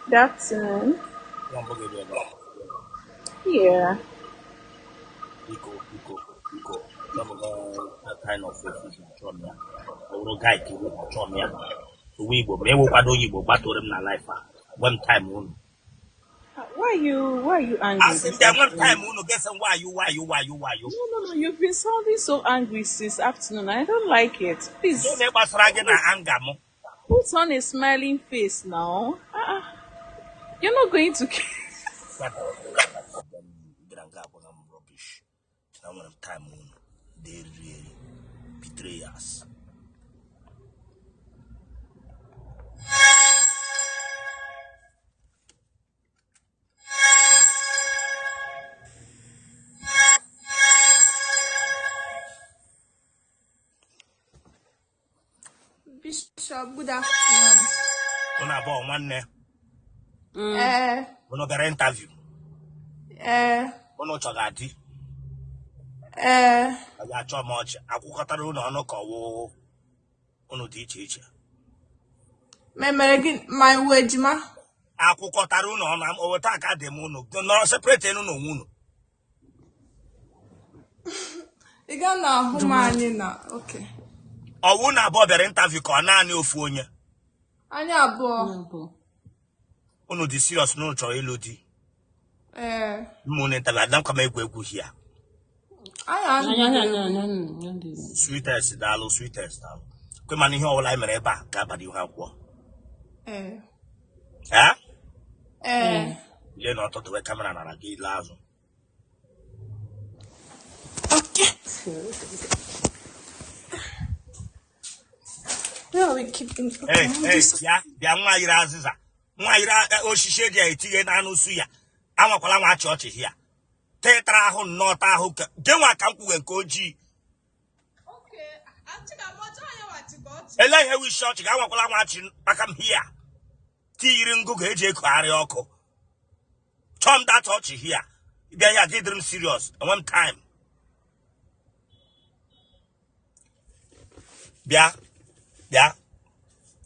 Good afternoon. Nwa mbụ gị bịa ebe a. Yeah. Biko, biko, biko, achọ m that kind of confusion, achọ m ya. Ọ bụrụ guy ka iwu, achọ m ya. Uwe Igbo, ma ewekwana onye Igbo gbatoro m na life a. Gwe m time unu. Why are you angry Asị m this bịa nwe m afternoon? time unu gesi why you why you why you why you. No, no, no. You've been sounding so angry since afternoon. I don't like it. Please Gịnị gbasara gị na anga m? put on a smiling face now. You're not going to. Bịara nga agwaga m rubbish. Na nwere m time unu. Dị eriri eri. Betrayers. Bishop, good afternoon. Unu abụọ nwanne. Ee, Unu bịara interview. ee, Unu chọga di. ee. Ọ ga-achọ m ọchị. Akwụkọtara unu ọnụ ka ọwụ unu dị iche iche. Memere gị ma iwu ejima? Akwụkọtara unu ọnụ o weta aka dị m unu nọrọ separate unu onwe unu. Ị ga na ahụ m anyị na okay. Ọwụ unu abụọ bịara interview ka ọ naanị ofu onye. Anyị abụọ. Unu dị serious na unu chọrọ ịlụ di. Ee. Ụmụ unu interview adamkwa m egwu egwu hia. Anyị anụ. Sweetest daalụ, sweetest daalụ. Kwe mana ihe ọbụla anyị mere ebe a ga-aba n'ihu akwụkwọ. Ee. Ee? Ee. Lee na ọtụtụ wee kamera nara gị ile azụ. Okay. Where are we keeping? Hey, hey, bịa bịa nwa yiri azịza nwa yiri osisi eji etinye n'anụ suya anwakwala nwa achị ọchị hia tetara ahụ nnọọ ta ahụ gị nwa ka m kwuwe nke ojii ele ihe wishi ọchị ga anwakwala nwa achị maka m hia tiyiri ngụgụ eji ekogharị ọkụ chọọ m data ọchị hia bịa ya gị dịrị m serious enwe m time bịa bịa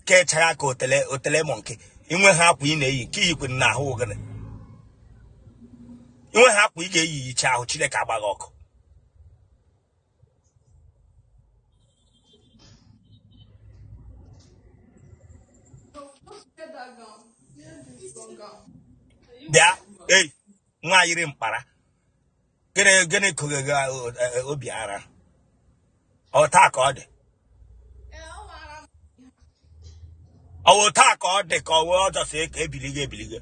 ka ịchara ka otele otele mọ nke inwe ha akwa ị na-eyi nke iyikwe na ahụ gịnị inwe ha akwa ị ga-eyi yicha ahụ Chineke agbaghị ọkụ. Bịa ei nwa yiri mkpara gịnị gịnị kụghị gị obi ara ọ taa ka ọ dị ọ wụ taa ka ọ dị ka ọ wee ọjọọ sị ka ebilige ebilige.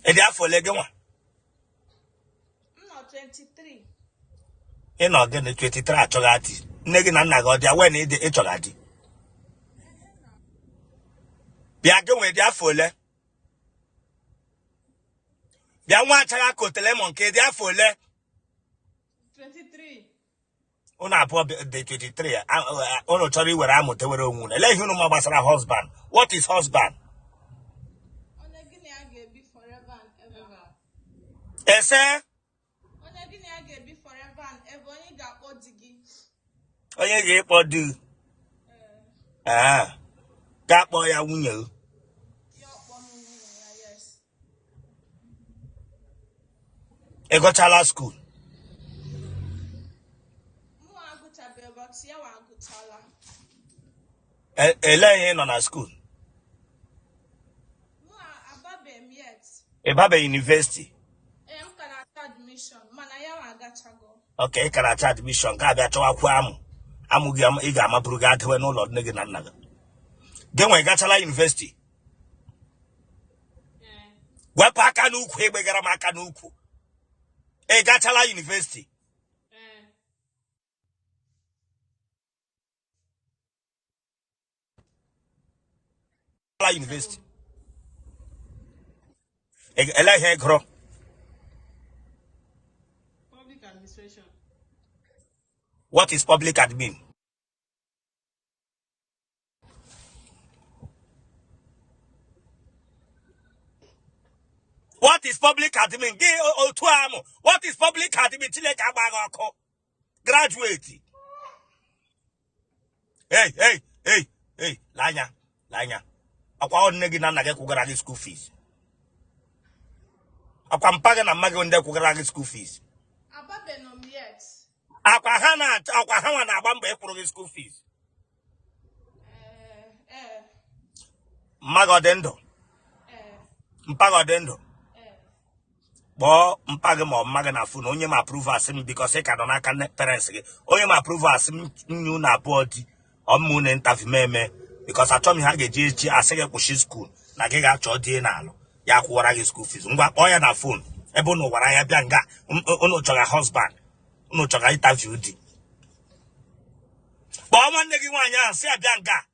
Ị dị afọ ole gị nwa? M nọ 23. Ị nọ gịnị 23 achọghị di? Nne gị na nna gị ọ dị aware na ị dị ịchọga di? Bịa gị nwee dị afọ ole? Bịa nwa achaghị aka otele mọ nke dị afọ ole? 23. Unu abụọ dị 23 unu chọrọ iwere amụ dewere onwe unu. Elee ihe unu ma gbasara husband? What is husband? Onye gị na ya ga-ebi forever and ever. Ese? Onye gị na ya ga-ebi forever and ever, onye ga-akpọ di gị. Onye ga-ekpọ di? Ee, ga-akpọ ya nwunye. Ya ọkpọ m nwunye ya, yes. Ị gụchala school? Mụ agụchabeghị, but ya wa agụchala. Elee ihe ị nọ na school? Mụ ababeghị m yet. Ị babeghị university? Ee, m ka na-achọ admission, mana ya wa agachago. Okay, ị ka na-achọ admission ka abịa chọwakwu amụ amụ gị ị ga-amaburu gị adewe n'ụlọ nne gị na nna gị. Gị nwe gachala university? Wepụ aka n'ukwu, egbegara m aka n'ukwu. Ị gachala university? University ele ihe ị gụrụ? Public administration. What is public admin? What is public admin? Gị otu amụ. What is public admin? Chineke agbaghị ọkụ. Graduate. Hey, hey, hey, hey, lee anya, lee anya. Ọkwa ọ nne gị na nna gị kwụgara gị school fees. Ọkwa mpa gị na mma gị ndị kwụgara gị school fees. Ababeghị m yet. Akwa ha na ọkwa ha nwa na-agba mbọ ịkwụrụ gị school fees. Ee, ee, Mma gị ọ dị ndụ? ee, Mpa gị ọ dị ndụ? ee. Kpọọ mpa gị ma ọ mma gị na phone onye m approve asị m because ị ka nọ n'aka nne parents gị. Onye m approve asị m nye unu abụọ di ọmụ unu interview m eme because achọ m ihe a ga-eji echi asị gị kwụsị school na gị ga-achọ di na-alụ ya kwụwara gị school fees. Ngwa kpọọ ya na phone ebe unu gwara ya bịa nga unu chọga husband, unu chọga interview di. Kpọọ nwanne gị nwaanyị ahụ sị ya bịa nga.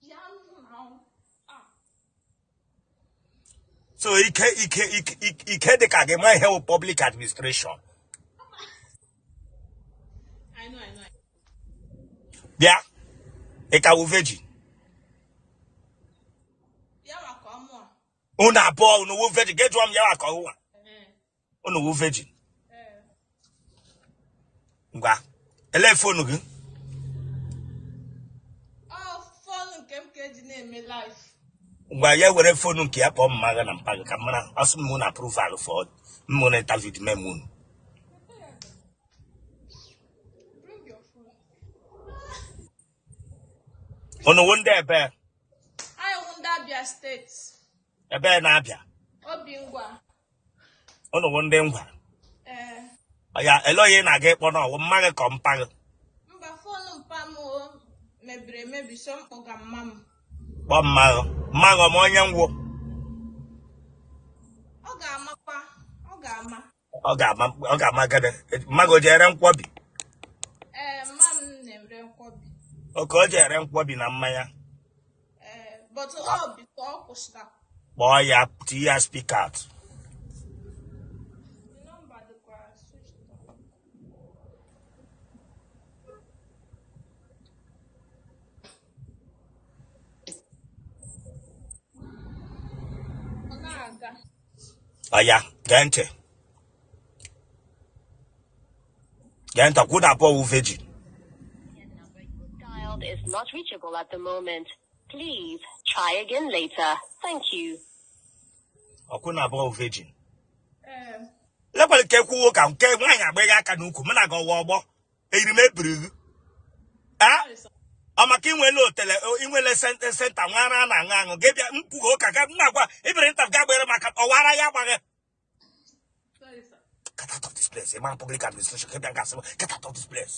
Ya now. Ah, So ike ike ike ike dị ka gị ma ihe wụ public administration. I know, I know. Bịa, ị ka wụ virgin? Ya maka ọmụ a. Unu abụọ unu wụ virgin? Gị jụọ m ya maka ọwụwa. Eh, Unu wụ virgin? Ee. Ngwa, elee phone gị? Ọ phone nke m ka eji na-eme live. Ngwa, ya were phone nke ya kpọọ mma gị na mpa gị ka m mara asị m na approval for m na interview dị mem unu. Bring your phone. Unu wụ ndị ebe? Anyị wụ ndị Abia State. Ebe na-abịa? Obi Ngwa. Unu wụ ndị Ngwa? Ee. Ya ele onye ị na-aga ịkpọ na ọwụ mma gị ka mpa gị? Mba, phone mpa m o mebiri emebi, so m kpọga mma m. Kpọọ mma gị. Mma gị ọma onye ngwụ? Ọ ga-amakwa. Ọ ga-ama. Ọ ga-ama, ọ ga-ama gịnị? Mma gị o ji ere nkwọbi? Ee, mma m na-ere nkwọbi. Oke o ji ere nkwọbi na mmanya? Ee, but ọ biko ọ kwụsịra. Kpọọ ya, tinye ya speak out. The number dịkwa switched off. Ọ na-aga. Ọya, gee ntị, gee ntị. Kwụ na abụọ wụ virgin? Number you dialed is not reachable at the moment. Please try again later. Thank you. Ọkwụ na abụọ wụ virgin? Ee. Lekwere nke kwuwo ka nke nwaanyị agbaghị aka n'ukwu mụ na gị ọwa ọgbọ eyiri m ebiri gị a. Sorry, sir. Ọ maka inwele otele, inwele center nwara a na-aṅụ aṅụ gị bịa mkwugo ụka ga m na-agwa ibere nta ga gbere maka ọwara ya agbaghị. Sorry, sir. Get out of this place. A man public administration gị bịa gasị, get out of this place.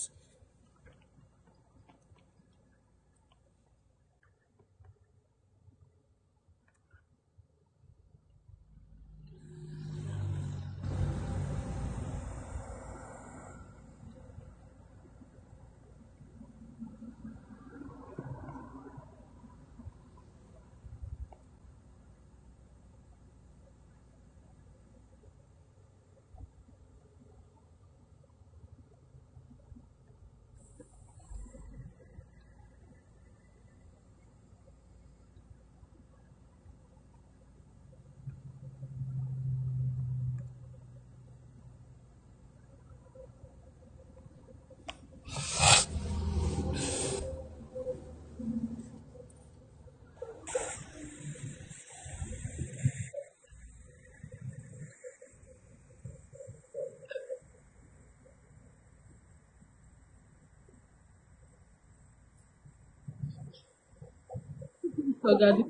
Ogadi.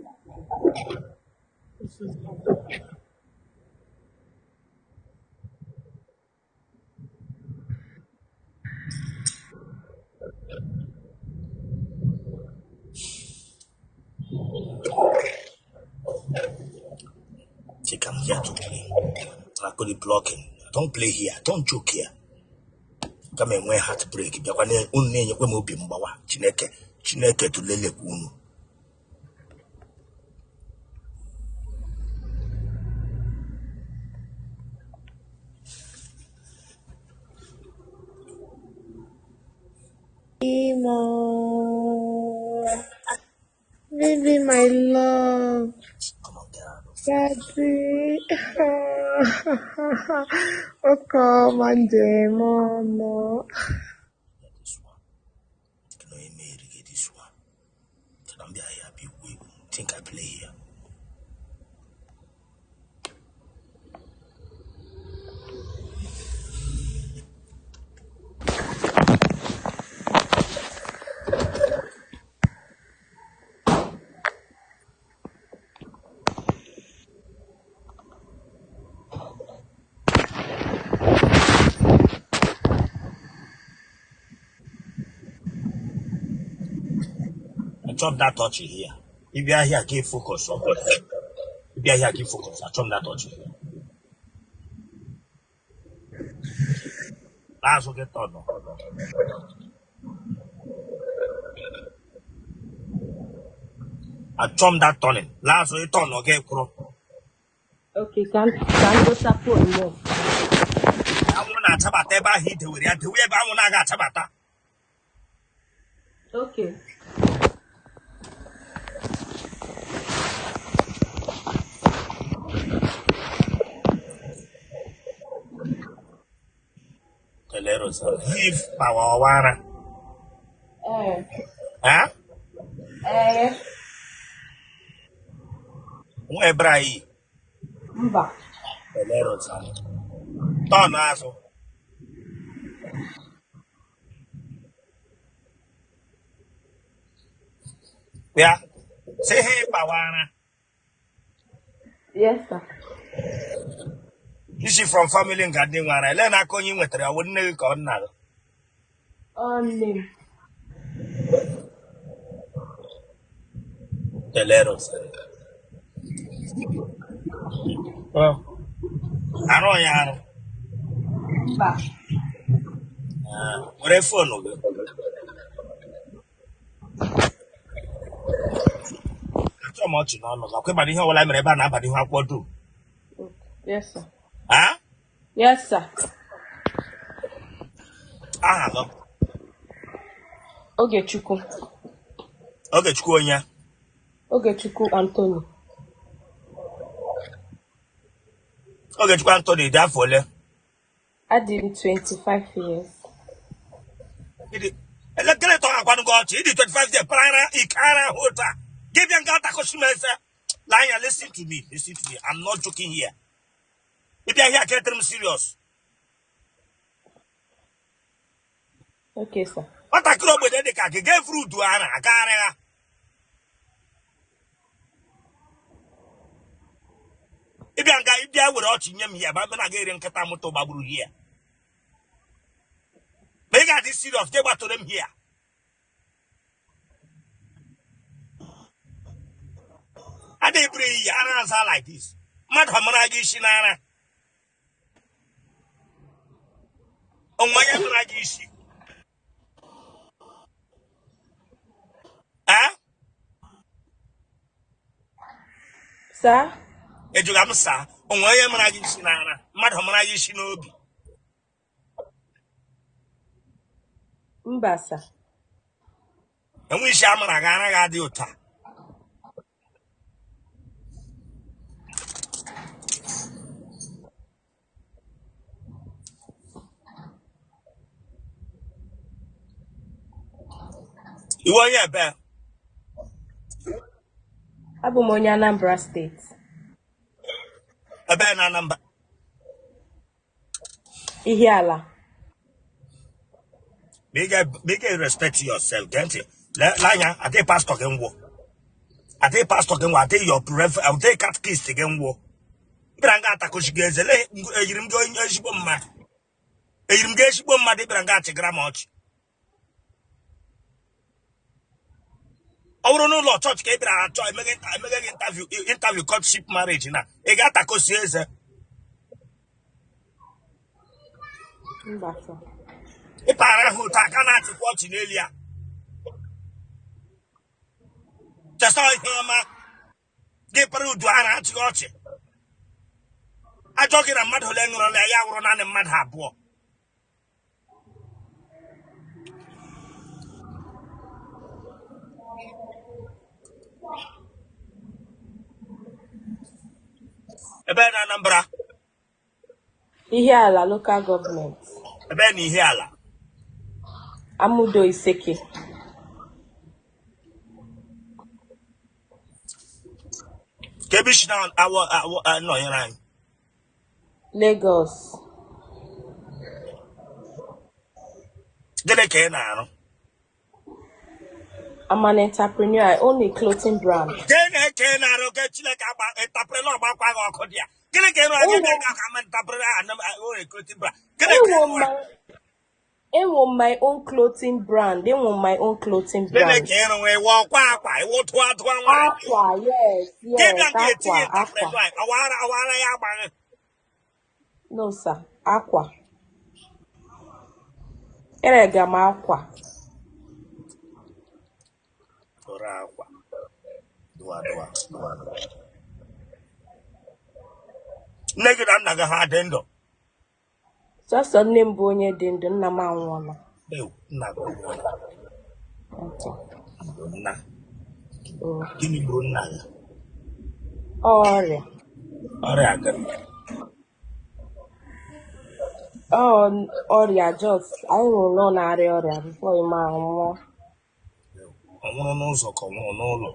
Think I'm here to play. I could be blocking. Don't play here. Don't joke here. Kama enwe heartbreak bịakwa unu na-enyekwa m obi mgbawa. Chineke, Chineke tụlelekwa unu. Imo. Baby, my love. Come on, get out of Daddy. Oke ọma njem ọnụ. This one. Can I make this one? Can I be here? Be we think I play here. I chop that touch here. If you are here, keep focus on. If you are here, keep focus. I chop that touch here. That's okay, turn. I chop that turning. Last way turn okay, bro. Okay, ka m dosa phone m ọfụma. Anwụ na-achabata ebe ahụ i dewere ya dewe ebe anwụ na-aga achabata. Okay. Kelee Rosanna. If power ọwara. Ee. Eh? Ee. Nwa ebere anyị. Mba. Kelee Rosanna. Tọn azụ. Ya. Sị ha ịkpawara. Yes, sir. Isi from family nga ndị nwara. Ele n'aka onye ị nwetara ya, ọ bụ nne gị ka ọ nna gị. Ọ nne m. Kelee Rosanna. Arụ ya arụ. Mba. Ah, were phone gị. Achọ m ọchị n'ọnụ gị. Ọkwa ịbara ihe ọbụla mere ebe a na-abara ihu akwụkwọ dum. Yes, sir. Ah? Yes, sir. Aha gị. Ogechukwu. Ogechukwu onye. Ogechukwu Anthony. Ogechukwu Anthony dị afọ ole? Adị m 25 years. Elekere tọ akwanụ gị ọchị. Ịdị 25 years para ike ara ahụ otu a. Gị bịa nga atakọchi m eze. Lee anya, listen to me, listen to me. I'm not joking here. Ị bịa here ketere m serious. Okay, sir. Nwatakịrị ogbenye dị ka gị ga-efuru udu ara agagharị ha. Ịbịa nga ịbịa were ọchị nye m ya ma na ga eri nkịta moto gbagburu here. Ma ị ga-adị serious gị gbatụrụ m here. Ada eburu iyi ara aza like this. Mmadụ amara gị isi n'ara. Onwe onye mara gị isi. Eh? Sir? Ejụga m saa. Onwe onye mara gị isi n'ara. Mmadụ amara gị isi n'obi. Mba, sir. Enwe isi amara gị ara gị adị ụtọ. Iwe onye ebe? Abụ m onye Anambra Steeti. Ebe na Anambra. Ihiala. Ma ị ga-respect yourself. Gee ntị. Lee anya, adịghị pastọ gị ngwọ. Adịghị pastọ gị ngwọ, adịghị your adịghị catechist gị ngwọ. Bịara nga atakochi gị eze. Lee, eyiri m gị onye ezigbo mmadụ. Eyiri m gị ezigbo mmadụ bịara nga achịgara m ọchị. Ọ bụrụ n'ụlọ chọọchị ka ị bịara achọ emeghe gị interview courtship marriage na ị ga-atakosi eze. Mba, sir. Ịpara ha ụtọ aka na-achịkwa ọchị n'elu ya. Chesa ihe ọma gị para udu ara achịghị ọchị. Ajọ gị na mmadụ ole ṅụrụla ya wụrụ naanị mmadụ abụọ. Ebe na Anambra. Ihiala Local Government. Ebe na Ihiala? Amudo Iseke. Ka ebe isi na awọ awọ nọnyere anyị? Lagos. Gịnị ka ị na-arụ? I'm an entrepreneur. I own a clothing brand. Gịnị ka ị na-arụ? Ke Chineke agba entrepreneur gbakwa gị ọkụ dị ya. Gịnị ka ị na-arụ? Enwe Gịnị ka ama entrepreneur a na clothing brand? Gịnị ka ị enwe na-arụ? my enwe my own clothing brand. Enwe my own clothing Gịnị brand. ka ị rụwa? Ịwa ọkwa akwa, ịwa tụwa tụwa nwaanyị. Akwa, yes, Gị bịa yes, nke etinye akwa, akwa. entrepreneur awara awara ya agbaghị. No, sir, akwa. Erega m akwa. Tụrụ akwa. Dụwa dụwa dụwa dụwa. Nne gị na nna gị ha dị ndụ? Sọsọ nne m bụ onye dị ndụ, nna m anwụọla. Ew, nna gị ọ nwụọla? Okay. Ndụ nna. Oh. Gịnị gburu nna gị? Ọrịa. Ọrịa gịnị? Ọ ọrịa just anyị nwụrụ na ọ na-arịa ọrịa before ịma anwụọ. Ọ nwụrụ n'ụzọ ka ọ nwụrụ n'ụlọ?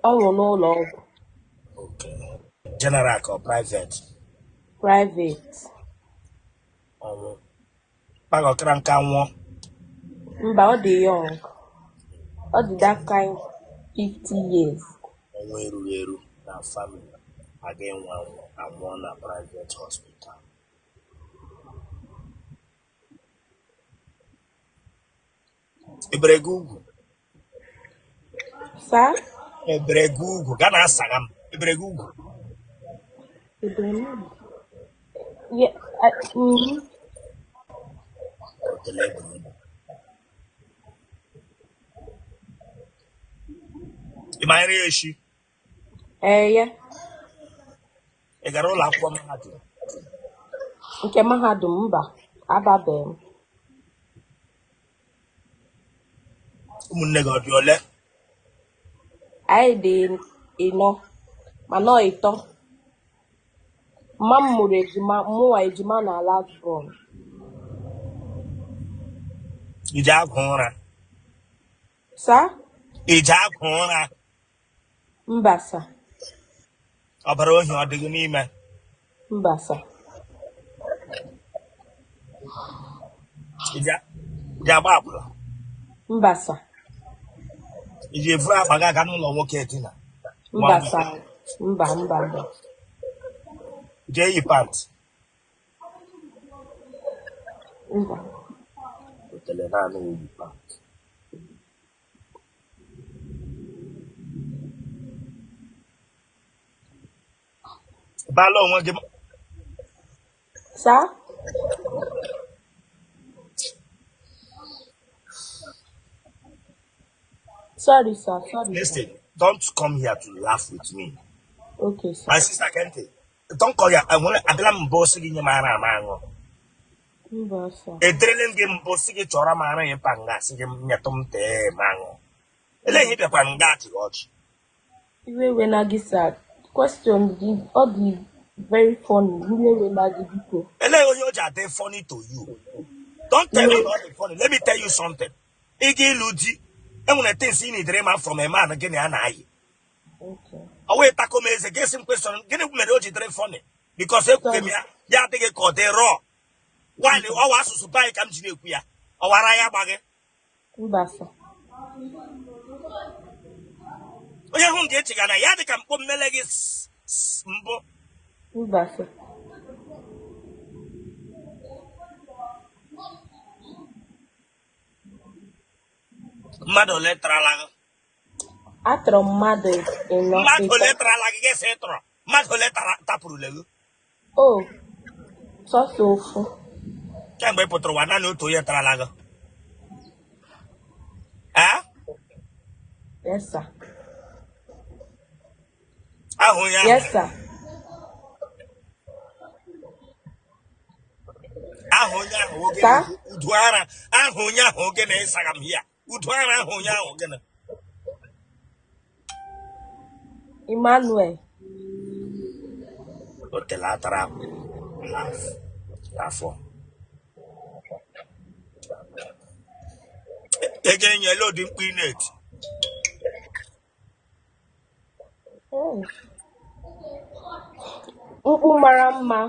Ọ nwụrụ n'ụlọ ọgwụ. Okay. General ka ọ private? Private. Ọnwụ. Paga ọkara nka nwụọ? Mba, ọ dị young. Ọ dị that kind 50 years. Ọnwụ erughị eru na family aga enwe anwụ anwụọ na private hospital. Ebere gị ugwu? Sir? Ebere gị ugwu? Ga na asaga m. Ebere gị ugwu? Ebere m ugwu? Yeah, mhm. Otele ebere ugwu. Ị manyere ya echi? Eh, yeah. Ị gara ụlọ akwụkwọ mahadum? Nke mahadum mba, ababeghị m. Ụmụnne gị ọ dị ole? Anyị dị ịnọ, mana ọ ịtọ. Mma m mụrụ ejima, mụnwa ejima na last born. Iji agwụ ụra? Sir? Iji agwụ ụra? Mba, sir. Ọbara ohi ọ dị gị n'ime? Mba, sir. Iji agba akwụna? Mba, sir. Iji evuru akpa gị aga n'ụlọ nwoke edina? Nwa Mba, mgbe. sir. Mba, mba, mba. Iji eyi pant? Mba. Otele naanị eyi pant. Bala onwe gị. Sir? Sorry, sir. Sorry, sir. Listen, don't come here to laugh with me. Okay, sir. My sister Kente, don't call ya. Abịala m mbụ sị gị nye m ara ama aṅụ. Mba, sir. Ederele m gị mbụ sị gị chọrọ m ara ịpa nga sị gị nyetụ m tee m aṅụ. Elee ihe ị bịakwa nga achịghị ọchị? Iwe wena gị, sir. Question dị, ọ dị very funny. Iwe wena gị biko. Elee onye o ji adị funny to you? Don't tell me Iwe. na ọ dị funny. Let me tell you something. Ị ga ịlụ di, enwere things ị need ịma from a man gị na ya na-ayị. Okay. Ọ wee tako m eze gị sị m question gịnị mere o ji dịrị funny? Because ekwughị m Sorry. ya, ya adịghị ka ọ dị raw. While Mba. ọwa asụsụ be anyị ka m ji na-ekwu ya, ọwara ya gbaghị. Mba, sir. Onye hụ nke echiga na ya dị ka mkpọ mmele gị mbụ. Mba, sir. Mmadụ ole tarala gị? Atọrọ m mmadụ ịnọ Mmadụ ịtọ. ole tarala gị? Gị sị tọrọ. Mmadụ ole tapụrụle gị? Oh, sọsọ ofu. Kemgbe ị pụtara ụwa naanị otu onye tarala gị. Ee? Yes, sir. Aha onye ahụ? Yes, sir. Aha onye ahụ oge Sir? udu ara. Aha onye ahụ oge na ịsaga m ya. Udu ara aha onye ahụ gịnị? Emmanuel. O tele atara Afọ ego enye ele ụdị mkpu ị na-eti? Oh. Mkpu mara mma.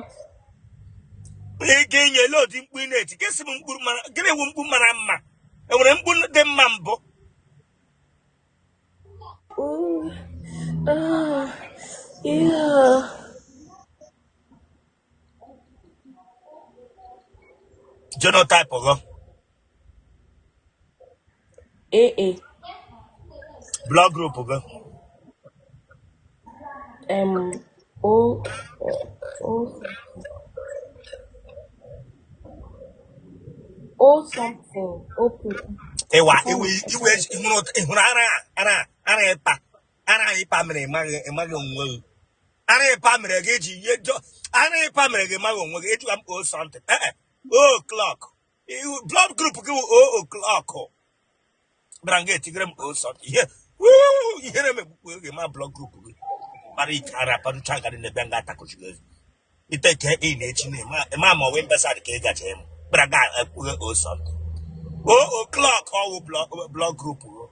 Ego enye ele ụdị mkpu ị na-eti? Gịsị m mkpu mara, gịnị wụ mkpu mara mma? Enwere mkpu dị mma mbụ? Ooh. Ah. Yeah. Genotype gị? AA. Blood group gị? O O O something. O P. Ịwa iwe iwe, ịhụrụ ara ara ịpa, ara ịpa mere ịmaghị onwe gị. Ara ịpa mere gị ji ihe ara ịpa mere gị ịmaghị onwe gị. Ejikwa m o something, ee, o o'clock. Blood group gị wụ o o'clock. Bịara nga etigere m o something, ihe wuu, ihere megbukwu gị ma blood group gị mara ike ara parucha ngarị na ebe nga atakụchigo gị ite ka ị na-echi na ịma ma ọwụ mbesad ka ị gacha ịmụ. Bịara nga ekwughe o something, o o'clock, ọwụ blood group gị.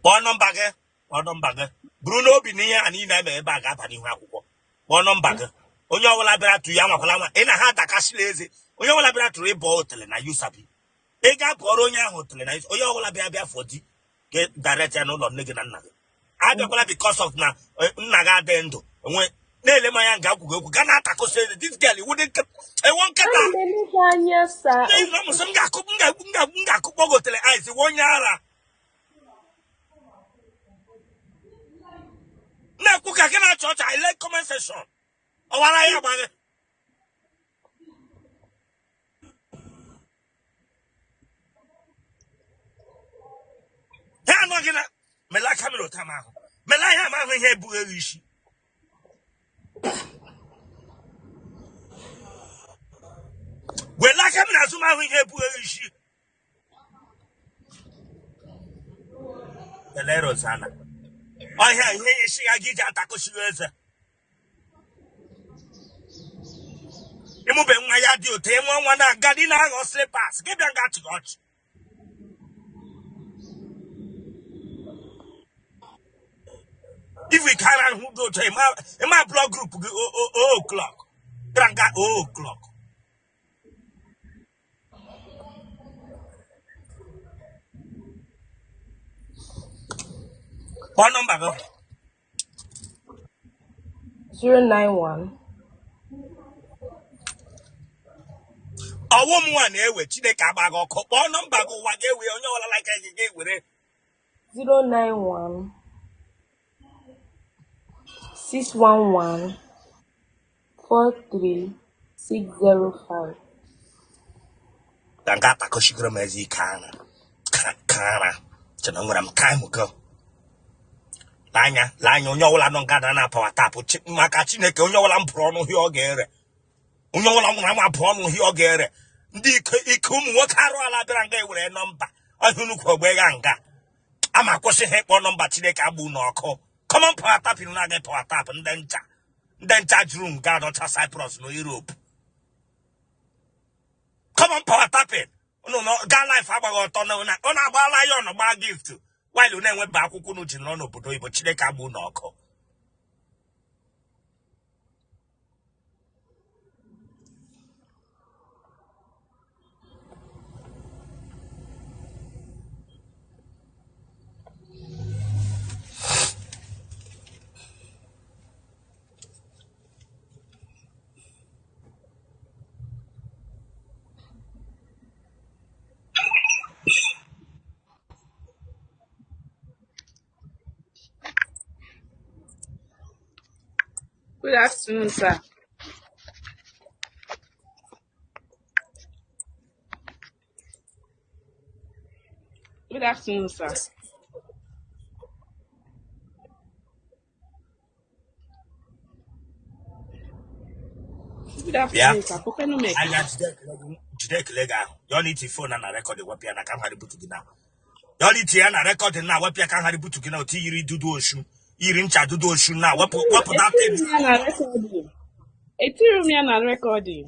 Kpọọ nọmba gị, kpọọ nọmba gị. Buru n'obi na ihe a niile eme ebe a ga-aba n'ihu akwụkwọ. Kpọọ nọmba gị. Onye ọbụla bịara tụ ya nwakwala nwa ị na ha adakasịla eze. Onye ọbụla bịara tụrụ ịbọ otele na yusabi, ị ga-apụọrọ onye ahụ otele na onye ọbụla bịa bịa fọ di gị direct ya n'ụlọ nne gị na nna gị. Abịakwala because of na nna gị adịghị ndụ enwe na-ele m anya nga akwụghị okwu ga na-atakụsị eze. This girl iwu dị ewo nkịta. Ana m ele gị anya, sir. M ga-akụ m ga-akụkpọ gị otele ice onye ara na-ekwu ka gị na-achọ ọcha ile comment section ọwara ya gbaghị ha anọ gị na mela kamera ụta m ahụ mela ihe ama ahụ ihe ebughị gị isi wela kamera azụ m ahụ ihe ebughị gị isi. Ele Rosanna ọhịa ihe isi ya gị ji atakụchighị eze. Ịmụbe nwa ya dị ụtọ, ịmụ nwa na-aga dị na-aghọ slippers gị bịa nga chịrị ọchị. If we can't hụ dị ụtọ ịma blood group gị o o'clock bịara nga o o'clock. Kpọọ nọmba gị. 091. Ọwụ m nwa na-ewe Chineke agba gị ọkụ. Kpọọ nọmba gị, ụwa ga-ewe onye ọbụla like gị ga-ewere. 091 611 43 605. Ka nga atakọchigoro m eze ike ara ka ara chena nwere m time go anya lee anya. Onye ọbụla nọ nga na power tap maka Chineke, onye ọbụla m pụrụ ọnụ hie ọ ga-ere, onye ọbụla nwụrụ anwa pụọ ọnụ hie ọ ga-ere. Ndị ike ike ụmụ nwoke arụ ala bịara nga ewere nọmba ọhịa nnukwu ogbe ga nga ama kwụsị ha ịkpọ nọmba. Chineke agbụ n'ọkụ. Common power tap na-aga power tap. Ndị ncha ndị ncha juru nga nọcha Cyprus na Europe. Common power tapping unu nọ gaa life agbaghị ọtọ na ọ na-agba lion gbaa gift while unu enweba akwụkwọ unu ji nọrọ n'obodo oyibo. Chineke agbụ n'ọkụ. Good afternoon, sir. Good afternoon, sir. Good bịa afternoon, sir. Kokenu meke. Anya jide ekele gị, jide ekele gị ahụ ya ọ na-iti phone na record wepụ ya na ka m ghara ibutu gị na ya ọ na-iti ya na record na wepụ ya ka m ghara ibutu gị na otu yiri dudu oshu. Yiri ncha dudu oshu na wepụ wepụ that Etiri thing. m ya na recording. Etiri m ya na recording.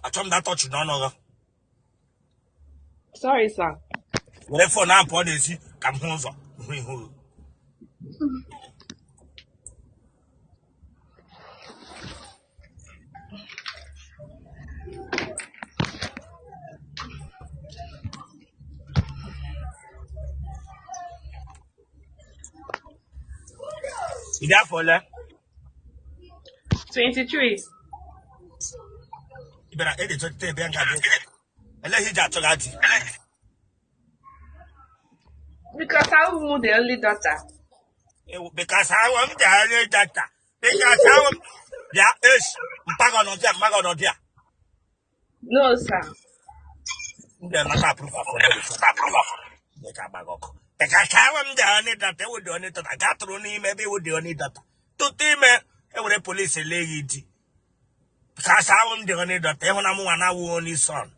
Achọ m that touch n'ọnụ gị. Sorry, sir. Were phone ahụ pụọ n'ezi ka m hụ ụzọ hụ ihu gị. Ị dị afọ ole? 23. Ị bịara ede chọta ebe nga gị. Eleghị iji achọ gị di. Because I'm the only daughter. Because awụ m dị only daughter. Because awụ m bịa eshi mpaghọ nọdị a mmaghọ nọdị a. No, sir. M ga-enata approval from everything. Dị ka agbaghị ọkụ. Because awụ m dị only daughter, ewu dị only daughter. Gaa tụrụ n'ime ebe ewu dị only daughter. Tụtụ ime ewere polisi lee gị di. Because awụ m dị only daughter, ịhụ na mụ nwa na-awụ only son.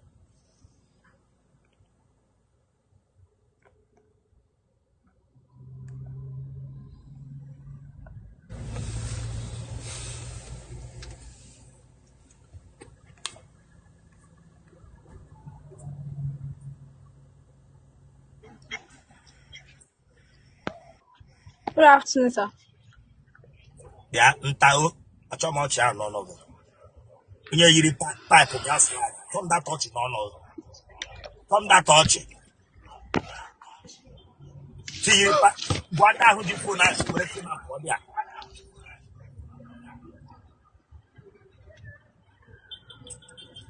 Good afternoon, sir. Bịa ntao, achọ m ọchị ahụ n'ọnụ gị. Onye yiri paịpụ gas light, chọm that ọchị n'ọnụ gị. Chọm that ọchị. Tinyere gwa ndị ahụ ji phone ahụ were phone ahụ pụọ bịa.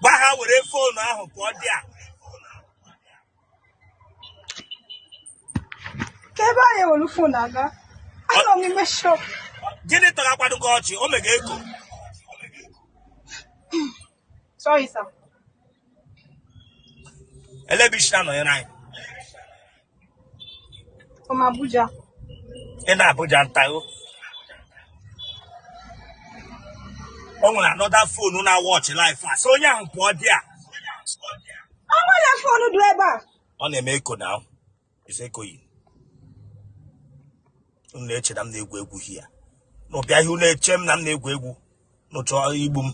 Gwa ha were phone ahụ pụọ dị a. Ka ebe anyị ewere phone aga? Anọ m n'ime shop. Gịnị tọgakwanụ gị ọchị? O mega eko. Sorry, sir. Ele ebe isi na-anọnyere anyị. From Abuja. Ị na Abuja ntago. O nwere another phone na watch live a. So onye ahụ pụọ dị a. Ọnwa na phone dị ebe a. Ọ na-eme eko na is ekoyi. Unu na-eche na m na-egwu egwu hia. Na ọbịa ihe unu na-eche m na m na-egwu egwu. N'ụchọ igbu m.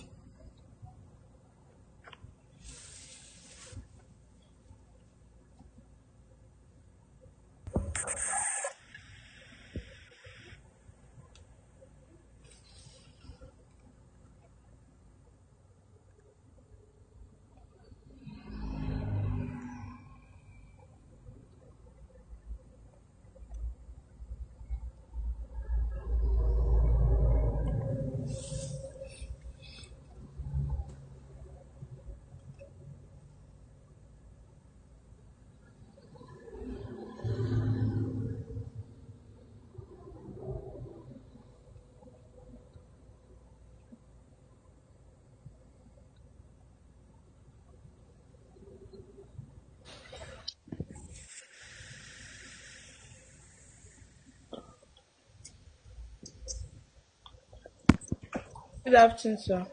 Good afternoon, sir.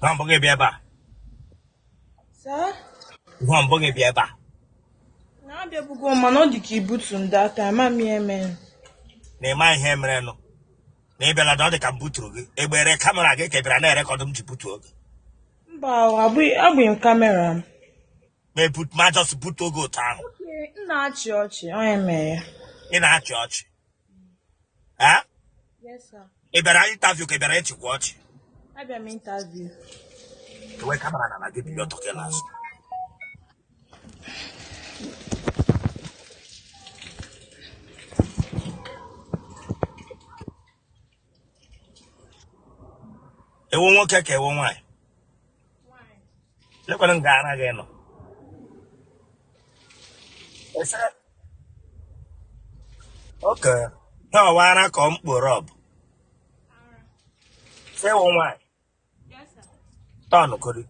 Nwa mbụ gị bịa ebe a. Sir? Nwa mbụ gị bịa ebe a. Na-abịabugo m mana ọ dị ka ibutu m that time, ama m ihe mere. Na ịma ihe merenụ. Na ị bịala ọ dị ka m buturu gị. Egbere camera gị ka ị bịara na-erecord m ji butuo gị. Mba, abụghị m camera m. Ma ebut ma just butuo gị otu ahụ. Okay, m na-achị ọchị, onye mere ya. Ị na-achị ọchị. Eh? Yes, sir. Ị bịara interview ka ị bịara ịchịkwa ọchị. Abịa m interview. Ewe camera na na gị bido ọtọ gị n'azụ. Ewu nwoke ka ewu nwaanyị. Lekwanụ nga ara gị nọ. Oke. Ha ọwa ara ka ọ mkpụrụ ọbụ. Sị ewu nwaanyị. Tọn kori.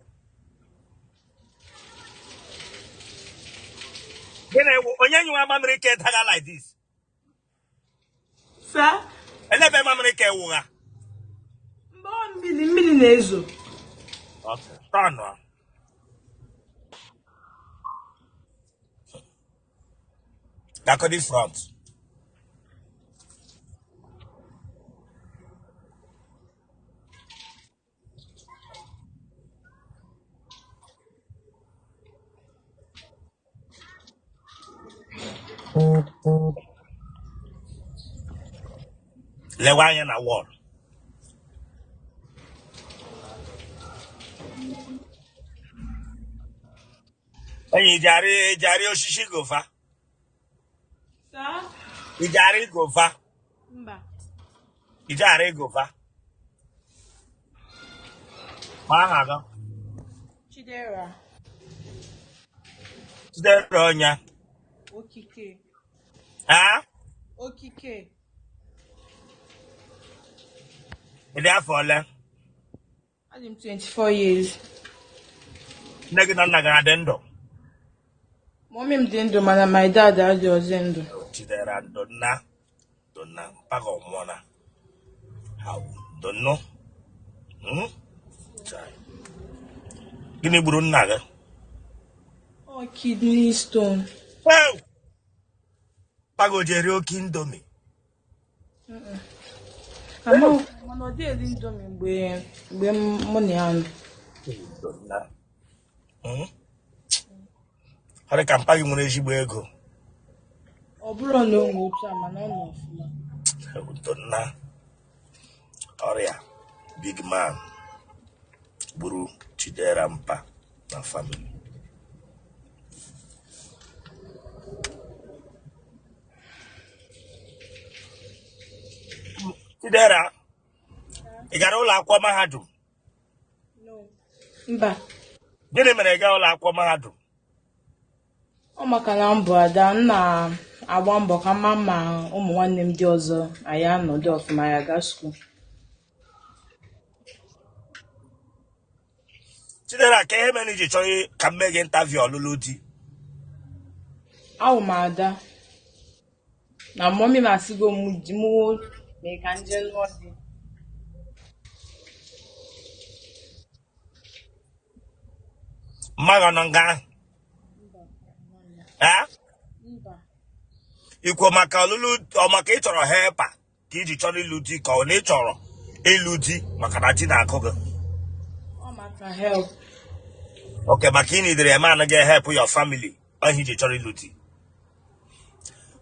Gịnị wụ onye nyụwa mamịrị ka daga like this? Sir? Elebe mamịrị ka ewugha. Mgbe ọ mmiri na-ezo. Tọn. Gakọdi front. Lewe anya na wall. Enyi, ijari osisi gova? Sir? Ijari gova? Mba. Ijari gova? Ma aha gị? Chidera. Chidera ọnya? Okike. Ha? Okike. Ịdị afọ ole? Adị m 24 years. Nne gị na nna gị adị ndụ? Mọmị m dị ndụ mana my dad adịghịzi ndụ. Chidera, ndonna, ndonna, mpaghara ọmụọna ha ndonno. Hmm? Chai. Gịnị gburu nna gị? Ọ kidney stone. Ew! Mpaghara o jeri oke Indomie? Ama mana ọ dịghị eri Indomie mgbe mụ na ya nọ. Ndonna. Hmm? Ọ dị ka mpa gị nwere ezigbo ego. Ọ bụrụ na o nwee otu a, mana ọ nọ ọfụma. Ndonna, ọrịa big man gburu Chidera mpa na family. Chidera, ị gara ụlọ akwụkwọ mahadum? No. Mba. Gịnị mere ị gaa ụlọ akwụkwọ mahadum? Ọ maka na m bụ ada, m na-agba mbọ ka mma ma ụmụ nwanne m ndị ọzọ anyị anọdụ ọfụma ya gaa school. Chidera, ka ihe mere iji chọọ ka m mee gị interview ọlụlụ di? Awụ m ada na mọmị m asịgo m ji mụ mee ka nje lụọ di. Mma gị ọ nọ nga ahụ? Ee? Mba. Ikwo maka ọlụlụ ọ maka ị chọrọ helper ka iji chọrọ ịlụ di, ka ọ na ị chọrọ ịlụ di maka na di na-akụ gị? Ọ maka help. Okay, maka ị nidere eme anaghị help your family, ọ ihe iji chọrọ ịlụ di.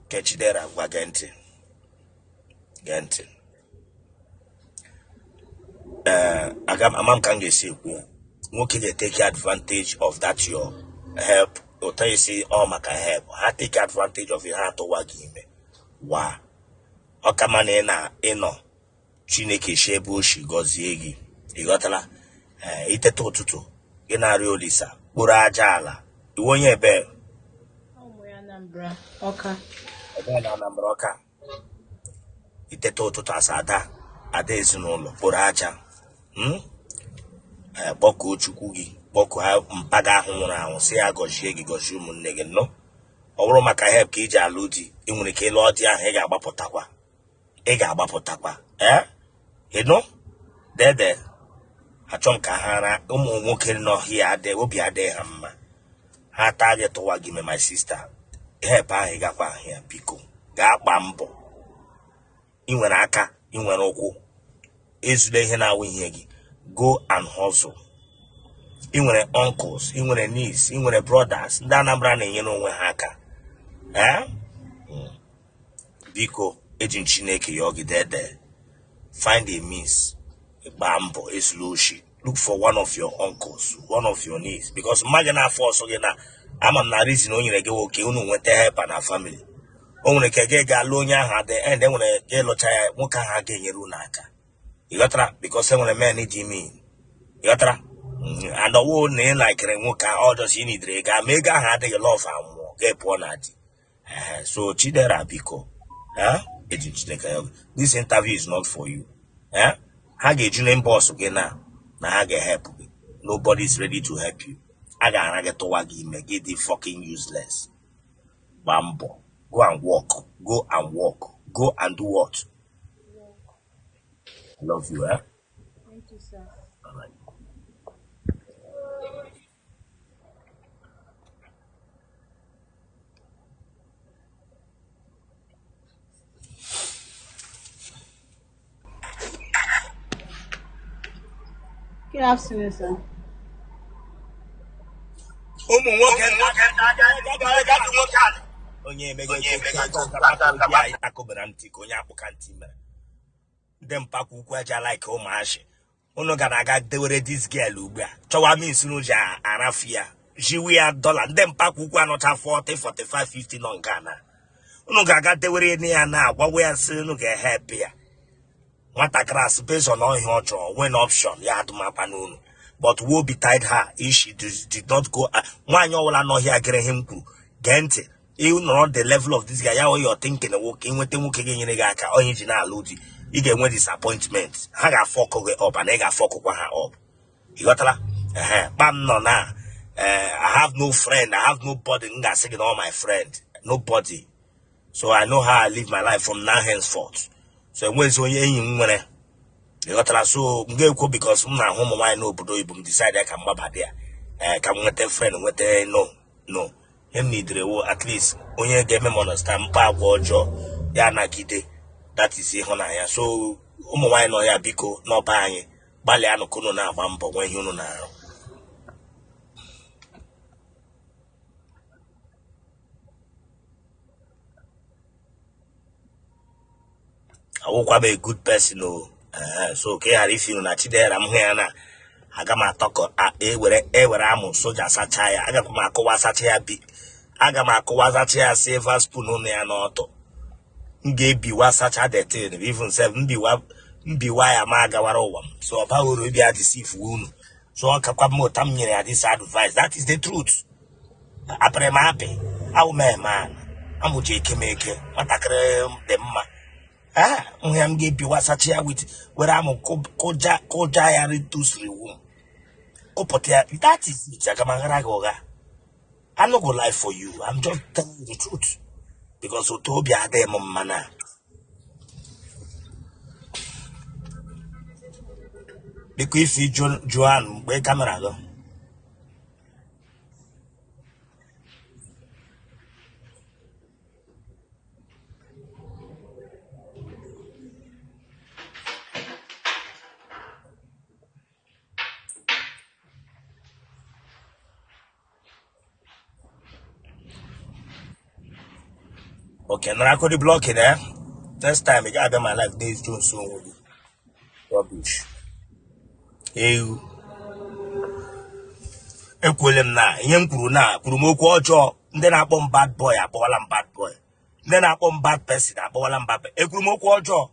Ke Chidera, gwa, gee ntị, gee ntị. Ee, aga ama m ka m ga-esi ekwu ya. Nwoke ga-etake advantage of that your help. Ụtọ isi ọ maka help, ha take advantage of it, ha atụwa gị ime wa. Ọ kama na ị na ịnọ Chineke si ebe o si gọzie gị, ị ghọtala? Ee, iteta ụtụtụ gị na-arịọ Olisa kpụrụ aja ala iwe onye ebe? Ụmụ ya Anambra, Ọka. Ebe na Anambra, Ọka. Iteta ụtụtụ asa ada ada ezinụlọ kpụrụ aja. Ee, kpọkuo Chukwu gị, kpọkuo ha mpaga ahụ nwụrụ anwụ, si ya gọzie gị, gọzie ụmụnne gị nnọọ. Ọ bụrụ maka help ka iji alụ di, ị nwere ike ịlụọ di ahụ, ị ga-agbapụtakwa, ị ga-agbapụtakwa. Ee, ịnụ dede, achọ m ka ha ra ụmụ nwoke nọ hie adị obi adịghị ha mma, ha taa gị, tụwa gị ime. My sister, help ahụ ị gakwa ahụ ya, biko gaa gbaa mbọ. Ị nwere aka, ị nwere ụkwụ, ezula ihe na-awụ ihe gị. Go and hustle. Ị nwere uncles, ị nwere niece, ị nwere brothers. Ndị Anambra na-enyere onwe ha aka. Ee, biko, eji m Chineke yọọ gị, dede, find a means, gbaa mbọ, ezula oshi. Look for one of your uncles, one of your niece, because mma gị na-afọ ọsọ gị na ama m na reason o nyere gị nwoke unu nweta helper na family. O nwere ike gị ga lụọ onye ahụ, at the end enwere gị lụcha ya, nwoke ahụ a ga-enyere unu aka, ị ghọtara? Because enwere men dị mean, ị ghọtara? And ọwụ na ị likere nwoke ahụ, ọ just ị nidere ego, ma ego ahụ adịghị, love anwụọ, gị pụọ na di. Ehe, so Chidera, biko, eh, eji Chineke ya. This interview is not for you. Eh, ha ga-eju na inbox gị na ha ga-help gị. Nobody is ready to help you. A ga-ara gị, tụwa gị ime, gị dị fucking useless. Gbaa mbọ, go and work, go and work, go and do what? I love you, eh? Thank you, sir. All right. Good afternoon, sir. Ụmụ nwoke nwoke nwoke. Onye emego obi anyị takobara ntị ka onye akpụka ntị mere. Ndị mpakwa ukwu aja like ụmụazị. Unu gara aga dewere this girl ugbu a. Chọwa means unu ji arafu ya. Jiwe ya dọla. Ndị mpakwa ukwu anọcha 40, 45, 50 nọ nke a na. Unu ga-aga dewere ya na agwawa ya sị unu ga-ehep ya. Nwatakịrị asị based on ihe ọ chọrọ when option ya adụmakwa n'unu. But woe betide her if she did not go. Nwaanyị ọbụla nọhịa gere ihe m kwuru. Gee ntị. Ị nọrọ the level of this guy ya you're thinking nwoke nweta nwoke ga-enyere gị aka onye ji na-alụ di ị ga-enwe disappointment. Ha ga-afọkụ gị up and ị ga-afọkụkwa ha up. Ị ghọtara? Ehe, kpam nọ na I have no friend, I have nobody. M ga-asị gị na all my friend, nobody. So I know how I live my life from now henceforth. So enwezi onye enyi m nwere. Ị ghọtara? So m ga-ekwu because m na-ahụ ụmụ nwaanyị n'obodo oyibo m decide ka m gbabada ya. Ee, ka m nweta friend, nweta no no. Ihe m nidere wo at least onye ga-eme m understand mkpa agwa ọjọọ ya nagide. That is ịhụnanya. So ụmụ nwaanyị nọ ya biko n'ọba anyị gbalịa nụ ka unu na-agba mbọ nwee ihe unu na-arụ. Awụkwa m a good person o. So ka ị ghara ifi na Chidera m hụ ya na aga m atọkọ ewere amụ soja sacha ya, agakwa m akụwa sacha ya bi, aga m akụwa sacha ya silver spoon ụnụ ya n'ọtụ. M ga-ebiwa sacha the thing even sef mbiwa mbiwa ya ma agawara ụwa m. So ọ baghị uru ịbịa deceive unu. So ọ kakwa m ụta m nyere ya this advice. That is the truth. Apịrị m apị, awụ m a man, amụcha eke m eke, nwatakịrị dị mma. Ah, nha m ga-ebiwa sacha ya with were amụ kụja kụja ya ritụsiri iwu m kụpụta ya. That is it. Aga m aghara gị ụgha. I no go lie for you. I'm just telling you the truth because otu obi adịghị m mma na biko ifi Joan mgbe camera gị. Okay, nara akụdị blocking eh? Next time ị ga-abịa my life days Jones onwe gị. Rubbish. Ewu. Ekwuole m na ihe m kwuru na kwuru m okwu ọjọọ. Ndị na-akpọ m bad boy akpọwala m bad boy. Ndị na-akpọ m bad person akpọwala m bad person. Ekwuru m okwu ọjọọ.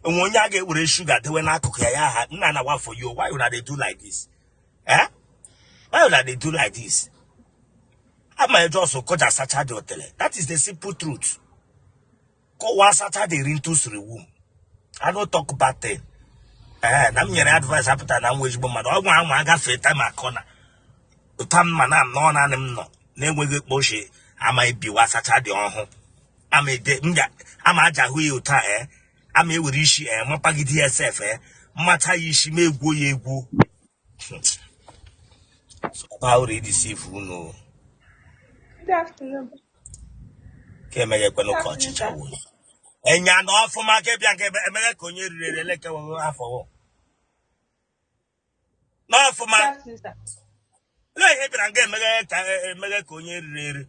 Enwe onye a ga-ewere shuga dewe n'akụkụ ya ya ha nna na for you. Why una dey do like this? Eh? Why una dey do like this? Ama just kọja sacha dị otele. That is the simple truth. Kọwa sacha dị rintusiri womb. I no talk bad thing. Ee, na m nyere advice apụta na nwa ezigbo mmadụ. Ọ gwa anwa agafee time akọ na ụta mma na m nọ naanị m nọ na-enweghị ekpochi ama ebiwa sacha dị ọhụụ. Ama ede m ga ama aja hụ ya ụta ee ama ewere isi ee mapagide ya sef ee mmacha ya isi ma egwuo ya egwuo. So ọ uru ideceive unu. Good afternoon. Ka emeghekwenụ Good ka afternoon, ọchịcha sir. wuo. Enya na ọfụma ka bịa nke emeghe ka onye riri eri eleke afọ wụ. N'ọfụma. Good afternoon, sir. Lee ihe bịara nga emeghe ka emeghe ka onye riri eri.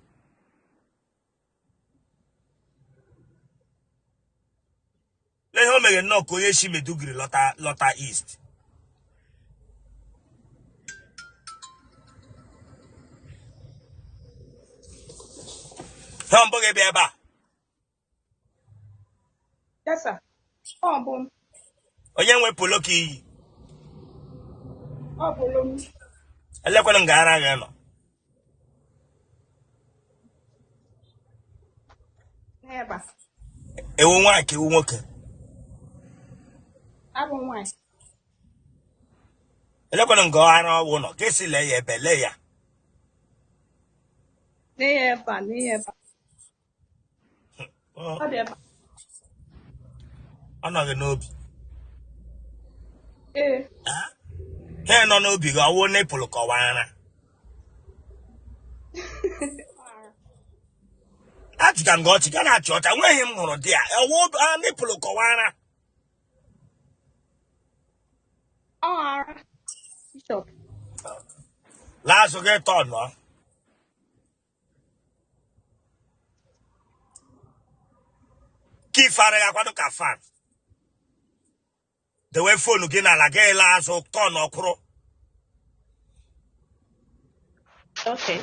Lee ihe o meghe nnọọ ka onye si Maiduguri lọta lọta East. Ihe mbụ gị bịa ebe a. Yes, sir. Ọ bụ m. Onye nwe polo ka iyi. Ọ bụrụ m. Elekwana nga ara gị nọ. N'ebe a. Ewu nwaanyị ka ewu nwoke. Abụ m nwaanyị. Elekwana nga ara ọwụ nọ. Ka esi lee ya ebe lee ya. N'ihe ebe a, n'ihe ebe a. Ọ Ọ dị ebe a. ọ nọ gị n'obi. Ee. Ha nọ n'obi gị ọwụ nipple kọwa ara. Achịka nga ọchị ga na-achị ọcha nweghị m hụrụ di ya ọwụ nipple kọwa ara. Ọ ara. Bishop. Laa azụ gị tọọ nọ. Ka ife ara ya kwado ka fan. Dewe phone gị n'ala gị ele azụ tọn ọkwụrụ. Okay.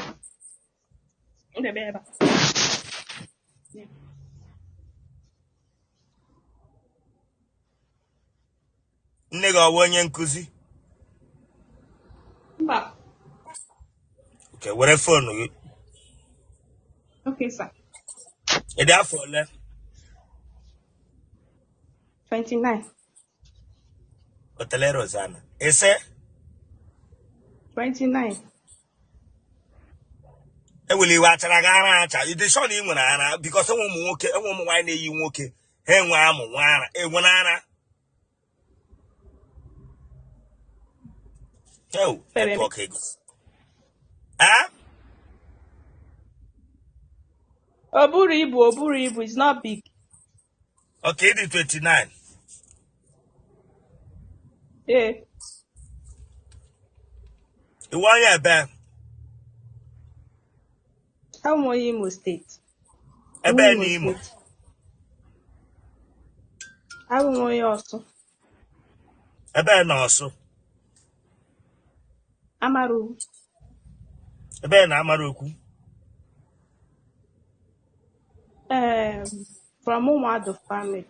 Ndebe ebe a. Nne gị ọ bụ onye nkụzi? Mba. Okay, were phone gị. Okay, sir. Ị dị afọ ole? 29. Otele Rosanna. Ise? 29. Eweli iwe achara gị ara acha. Ị dị sure na ị nwere ara because enwe ụmụ nwoke, enwe ụmụ nwaanyị na-eyi nwoke, ha enwe amụ nwe ara, enwe ara. Ew, Fere. Network ego. Ah? O buru ibu, o buru ibu. It's not big. Okay, ị dị 29. Ee. Iwe onye ebe? Abụ m onye Imo State. Ebe Imo n'Imo. State. Abụ m onye Ọsụ. Ebe na Ọsụ. Amara Ukwu. Ebe na Amara Ukwu. From Ụmụadụ family.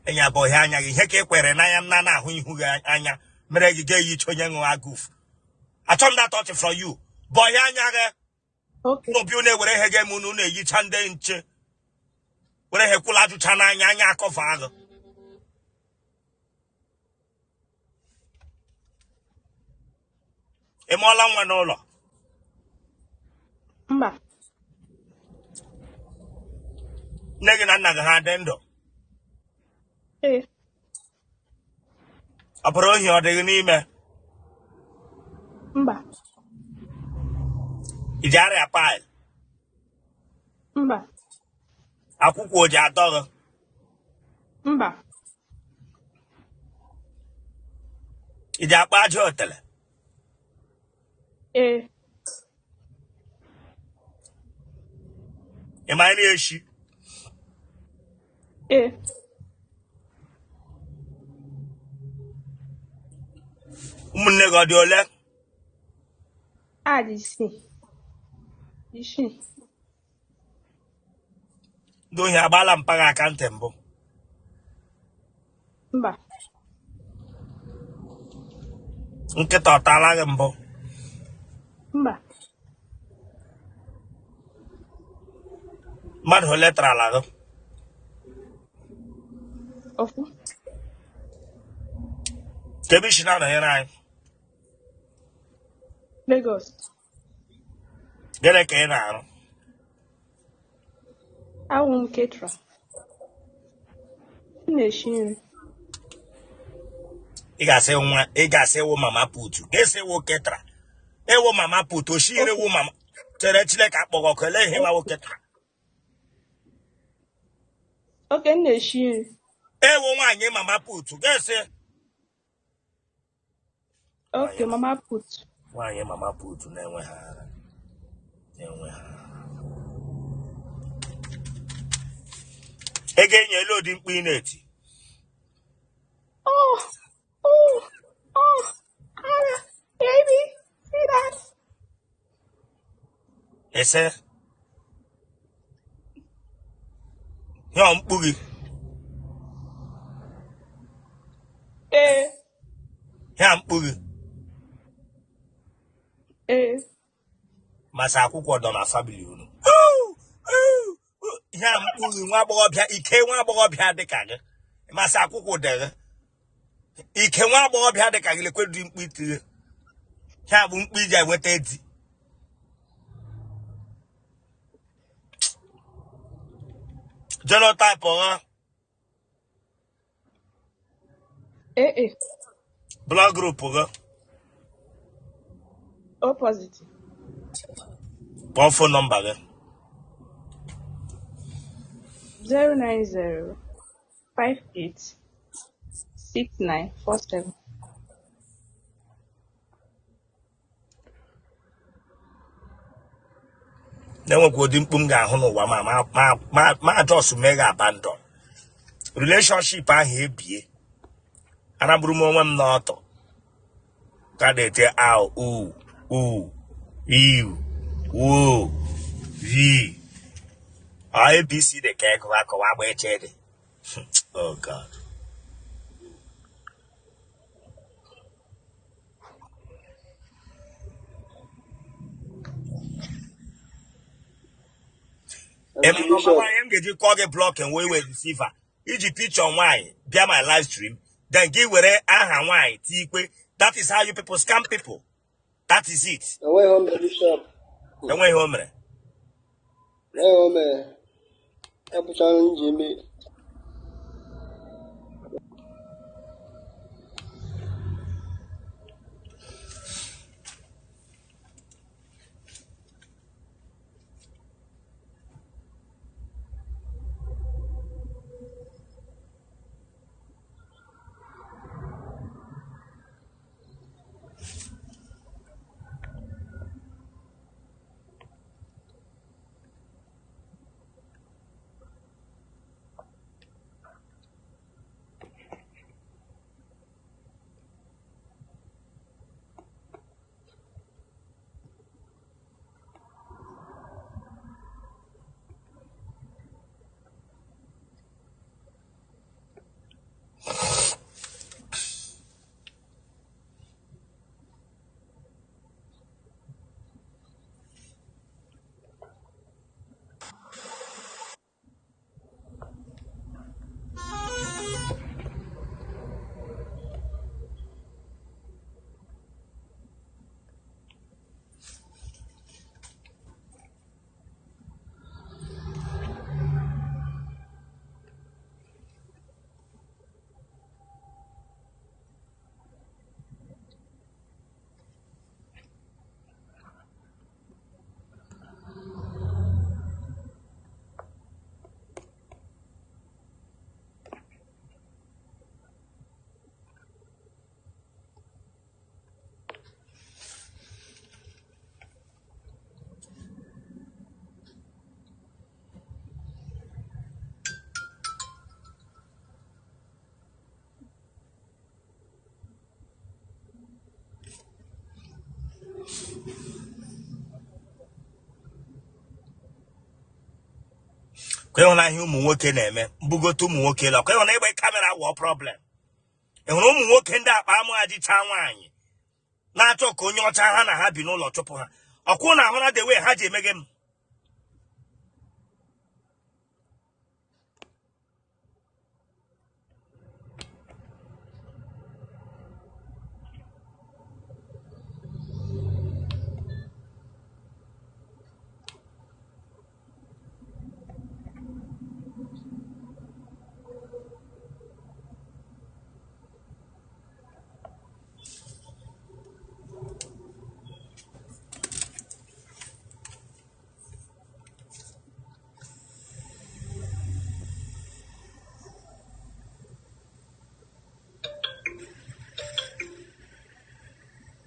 Enyi abụọ ihe anya gị ihe ka e kwere n'anya m na na-ahụ ihu gị anya mere gị ga-eyicha onye ṅụọ agụf. Achọ m that touch from you. Bụ ihe anya gị. Okay. N'obi unu ewere ihe ga-eme unu na-eyicha ndị nche. Were ihe kwụla ajụcha n'anya anya akọva agụ. Ị mụọla nwa n'ụlọ? Mba. Nne gị na nna gị ha dị ndụ? Ee. Ọ bụrụ ohi ọ dịghị n'ime? Mba. I ji arịa pile? Mba. Akwụkwọ o ji atọ gị? Mba. I ji akpa aja otele? Ee. Ị ma nri eshi? Ee. Ụmụnne gị ọ dị ole? A dị isii. Isii. Ndị ohi agbaala mpa gị aka ntị mbụ? Mba. Nkịta ọ taala gị mbụ? Mba. Mmadụ ole tarala gị? Ofu. Ka ebe isi na-anọnyere anyị? Lagos. Gịnị ka ị na-arụ? Awụ m caterer. M na-eshi nri. Ị ga-asị nwa ị ga-asị wụ mama put ga-esi wụ caterer ewu mama put oshire wụ mama chere Chineke akpọghị ọkụ ele ihe ma wụ caterer. Okay, m na-eshi nri. Ewu nwaanyị mama put ga-esi. Okay, mama put. Nwaanyị mama put na-enweghị ara na-enweghị ara. Ego enyi elu odi mkpu ị na-eti. Oh, oh, oh, ara, baby, see that? Ese yọọ mkpu gị. Ee. Ya mkpu gị. Ee. Masa akwụkwọ dọ na family unu. Ya mkpu gị nwa agbọghọbịa ike nwa agbọghọbịa dịka gị. Masa akwụkwọ dịghị. Ike nwa agbọghọbịa dịka gị lekwe dị mkpu itinye. Ya bụ mkpu iji enweta di. Genotype ọha. AA. Blood group gị. O positive. Kpọọ phone number gị. 090 58 69 47. Na-enwekwa ụdị mkpu m ga-ahụ n'ụwa ma ma ma ma ma just mee gị abandon. Relationship ahụ ebie. Anagburu m onwe m n'ọtọ. Ka na-ete au u u iu wo vi abc dị ka ego akọwa agba eche dị. Oh God. MC Bishop. Ihe m ga-eji kọọ gị block wee wee receiver iji picture nwaanyị bịa my live stream, then gị were aha nwaanyị tikwe. That is how you people scam people. That is it. Enweghị o mere, Bishop. Enweghị o mere. Enweghị o mere. Epụchara m ji eme. Ka ịhụna ihe ụmụ nwoke na-eme mbugote ụmụ nwoke lọ ka ịhụna ịgba camera wụọ problem. Ị hụrụ ụmụ nwoke ndị akpa amụ ajịcha nwaanyị na-achọ ka onye ọcha ha na ha bi n'ụlọ chụpụ ha. Ọkwụ na ahụ na the way ha ji emege m.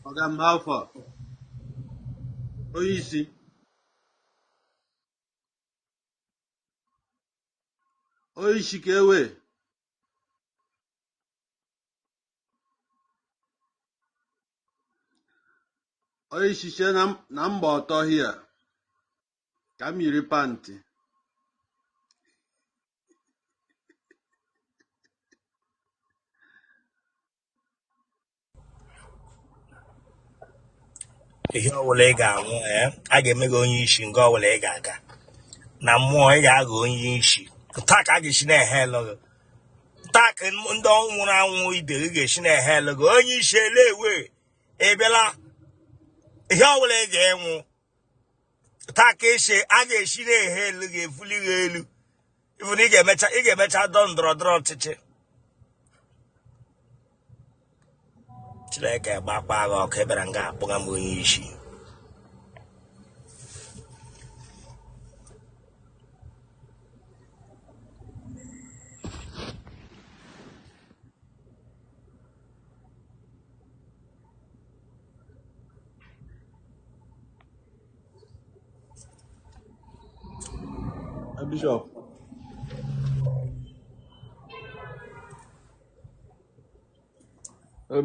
Oga m, how far? Onye isi. Onye isi ka ewe. Onye isi sie na mgba ọtọ hia ka m yiri pantị. Ihe ọbụla ị ga-anwụ, a ga-eme gị onye isi nga ọbụla ị ga-aga na mmụọ ị ga-aghọ onye isi. Taa ka a ga-esi na-ehe elu gị. Taa ka ndị nwụrụ anwụ ibe gị ga-esi na-ehe elu gị. Onye isi ele ewe ị bịala. Ihe ọbụla ị ga-enwu taa ka esi a ga-esi na-ehe elu gị, efuli gị elu. Ịfụ na ị ga-emecha dọ ndọrọ ndọrọ ọchịchị. Chineke gbakwa gị ọkụ. Ị bịara nga akpụga m onye isi. Bishop.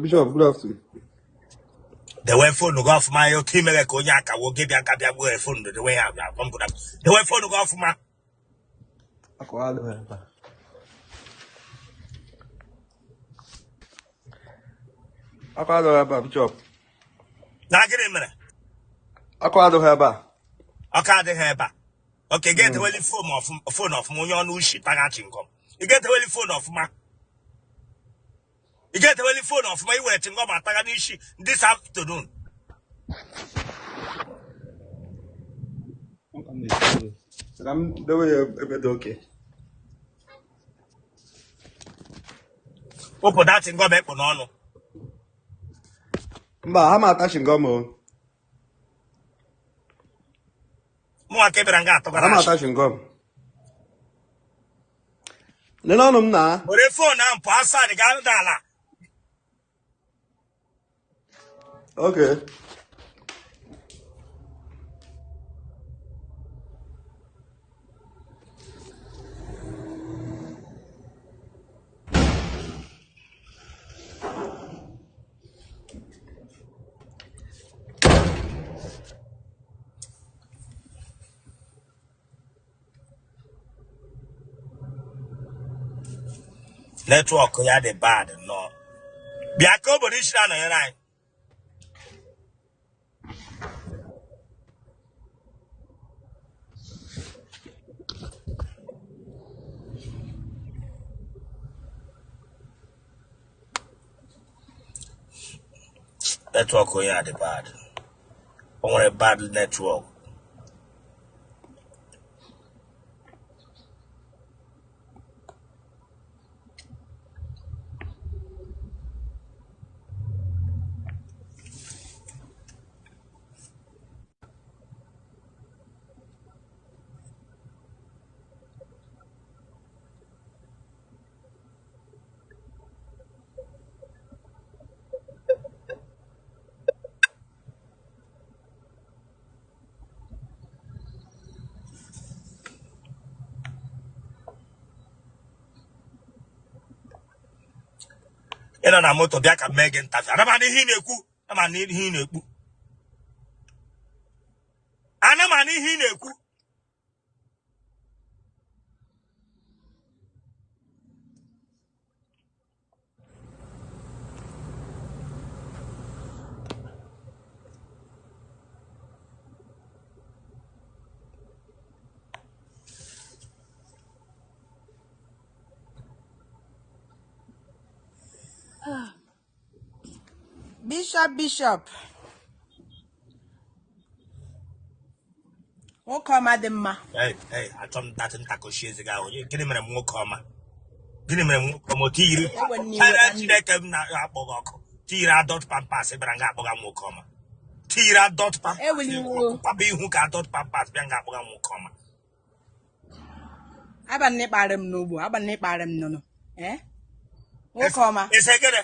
Bishop, good afternoon. Dewe phone gị ọfụma ya otu imere ka onye akawo gị bịa ka bịa gbuo phone dewe ya bịa gwa m gụda. Dewe phone gị ọfụma. Akwa adịghị ebe a. Akwa adịghị ebe a, Bishop. Na gịnị mere? Akwa adịghị ebe a. Ọka adịghị ebe a. Oke ga-edeweli phone ọfụma onye ọnụ ushi taghachi ngọm. Ị ga-edeweli phone ọfụma. Ị ga-edeweli phone ọfụma i were chingọm atagha n'isi this afternoon. Ka m dewe ya ebe dị oke. Wepụ dat chingọm ekpu n'ọnụ. Mba, ha ma ata chingọm o. Mụnwa ka ị bịara nga Ha atụgara ma achị. ata chingọm. Lele ọnụ m na. Were phone ahụ pụọ outside gaa n'ala. Okay. Network ya dị bad nnọọ. Bịa ka obodo isi na-anọnyere anyị. Network onye a dị bad. O nwere bad network. Ị nọ na moto bịa ka m mee gị interview. Ana m anụ ihe ị na-ekwu. Ana m anụ ihe ị na-ekwu. Ana m anụ ihe ị na-ekwu. Bishop, Bishop, nwoke ọma dị mma. Hey, hey, achọ m datị ntakoshi eze gị ahụ. Gịnị mere m nwoke ọma? Gịnị mere m nwoke ọma? Otu yiri Ewe n'iwe China ka nne. Chineke m na-akpọ gị ọkụ. Tiyiri adult pampas bịara nga akpọga m nwoke ọma. Tiyiri adult pampas Ewela iwe o. kwaba ihu ka adult pampas bịa nga akpọga m nwoke ọma. Abalị ịkparị m n'ugbo, abalị ịkparị m nụnụ. Eh? Nwoke ọma. Ese gịnị?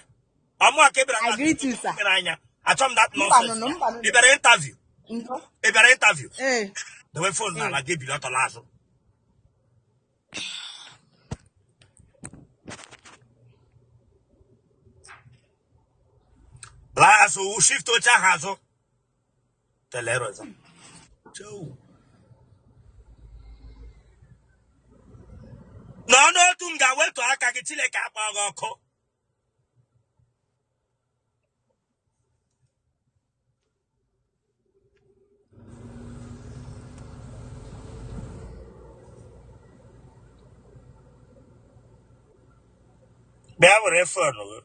Ọmụ aka ị bịara I nga greet you, sir. mere anya. Achọ m that Mba nonsense nụnụ, ya. mba Ị nụnụ. bịara interview. Ndo. Ị bịara interview. Ee, Dewe phone ee. n'ala gị bili ọtọ laa azụ. Laa azụ, shift oche ahụ azụ. Telere ọzọ. Chau. Nọ n'otu m ga-wetu aka gị Chineke akpọ gị ọkụ. Bịa were phone gị.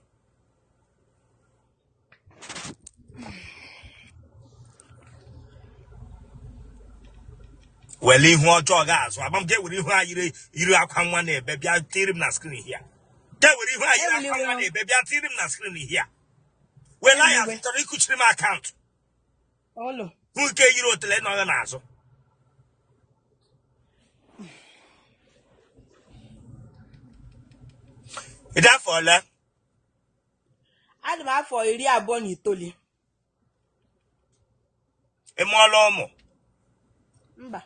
Were ihu ọjọọ gị azụ. Ama m ga-ewere ihu a yiri yiri akwa nwa na-ebe bịa tiri m na screen here. Ga-ewere ihu a yiri Ewela akwa iwe nwa o. na-ebe bịa tiri m na screen here. Were Ewela ya iwe. chọrọ ikuchiri m akaụntụ. Olo. Hụ nke yiri otele nọ gị n'azụ. Ị dị afọ ole? Adị m afọ 29. Ị mụọla ụmụ? Mba.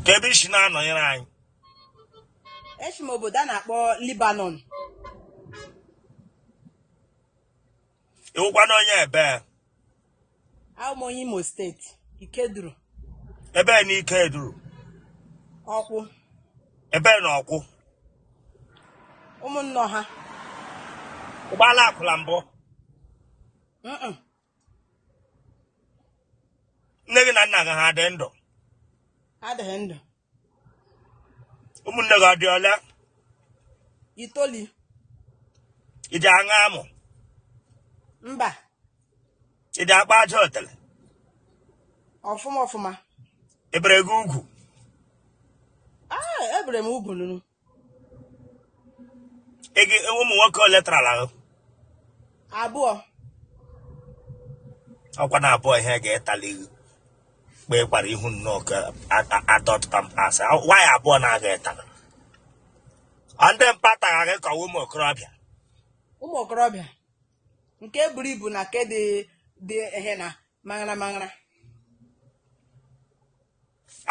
Ka ebe isi na-anọnyere anyị? Esi m obodo a na-akpọ Libanon. Ị wụkwanụ onye ebe? Awụ m onye Imo Steeti, Ikeduru. Ebe na Ikeduru? Ọkwụ. Ebe na Ọkwụ? Ụmụnne ọha. Ị gbaala akwụla mbụ? Mm-mm. Nne gị na nna gị ha dị ndụ? Adịghị ndụ. Ụmụnne gị ọ dị ole? Itoli. Ị ji aṅụ amụ? Mba. Ị ji akpa aja otele? Ọfụma ọfụma. E bere gị ugwu? Ah, ebere m ugwu nụnụ. Ị gị ụmụ nwoke ole tarala gị? Abụọ. Ọkwa na abụọ ihe ga-etali gị kpe kwara ihu nnọọ ka adult pampers. Nwaanyị abụọ na-aga ịtara ọ ndị mpa tara gị ka ụmụ okorobịa? Ụmụ okorobịa nke buru ibu na nke dị dị ihe na maghara maghara.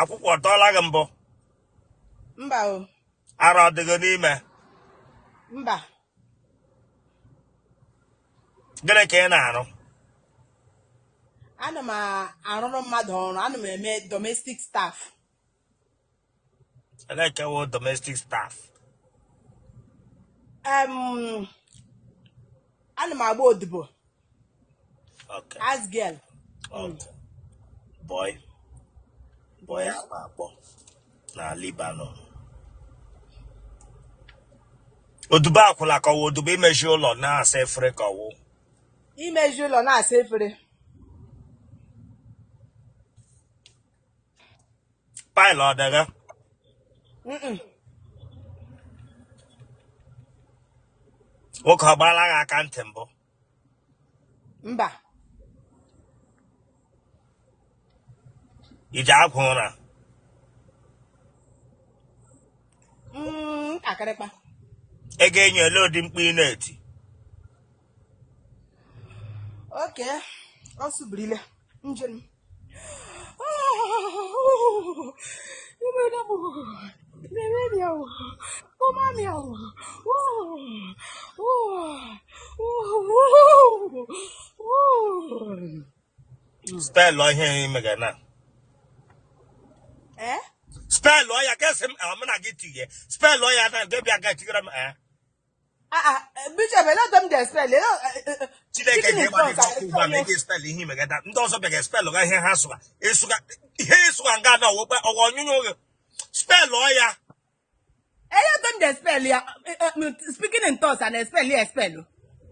Akwụkwụ ọ tọọla gị mbụ? Mba o. Ara ọ dị gị n'ime? Mba. Gịnị ka ị na-arụ? Ana m arụrụ mmadụ ọrụ, ana m eme domestic staff. Elee nke wụ domestic staff? Ana m agba odibo. Okay. House girl. Okay. Boy. Boy a na-akpọ na Lebanon. Odibo akwụla ka ọ wụ odibo imezi ụlọ na-asa efere ka ọ wụ? Imezi ụlọ na-asa efere. Pile ọ dị gị? Mm-mm. Nwoke ọ gbaala gị aka ntị mbụ? Mba. I ji agwụ ụra? Ntakịrịkpa. Ị ga-enye ele ụdị mkpu ị na-eti? Okay, ọ sụbirile njem. Spelụ ihe ị mega na. Eh? Spelụ ya ka esi m mụ na gị tinye. Spelụ ya na nke bịa ga tigara m eh. Ah, ah, Bishop, let them dey spell. Chineke Speaking in ga-ịgba gị tongues, ọkụ ugbu a ma ị ga-espelụ ihe imegada ndị ọzọ bịa ga-espelụ ga ihe ha sụga ịsụga ihe ịsụga nga na ọwụkpe ọwa ọnyụnyụ gị spelụ ya. Let them dey spell ya. Speaking in tongues and spell ya spell.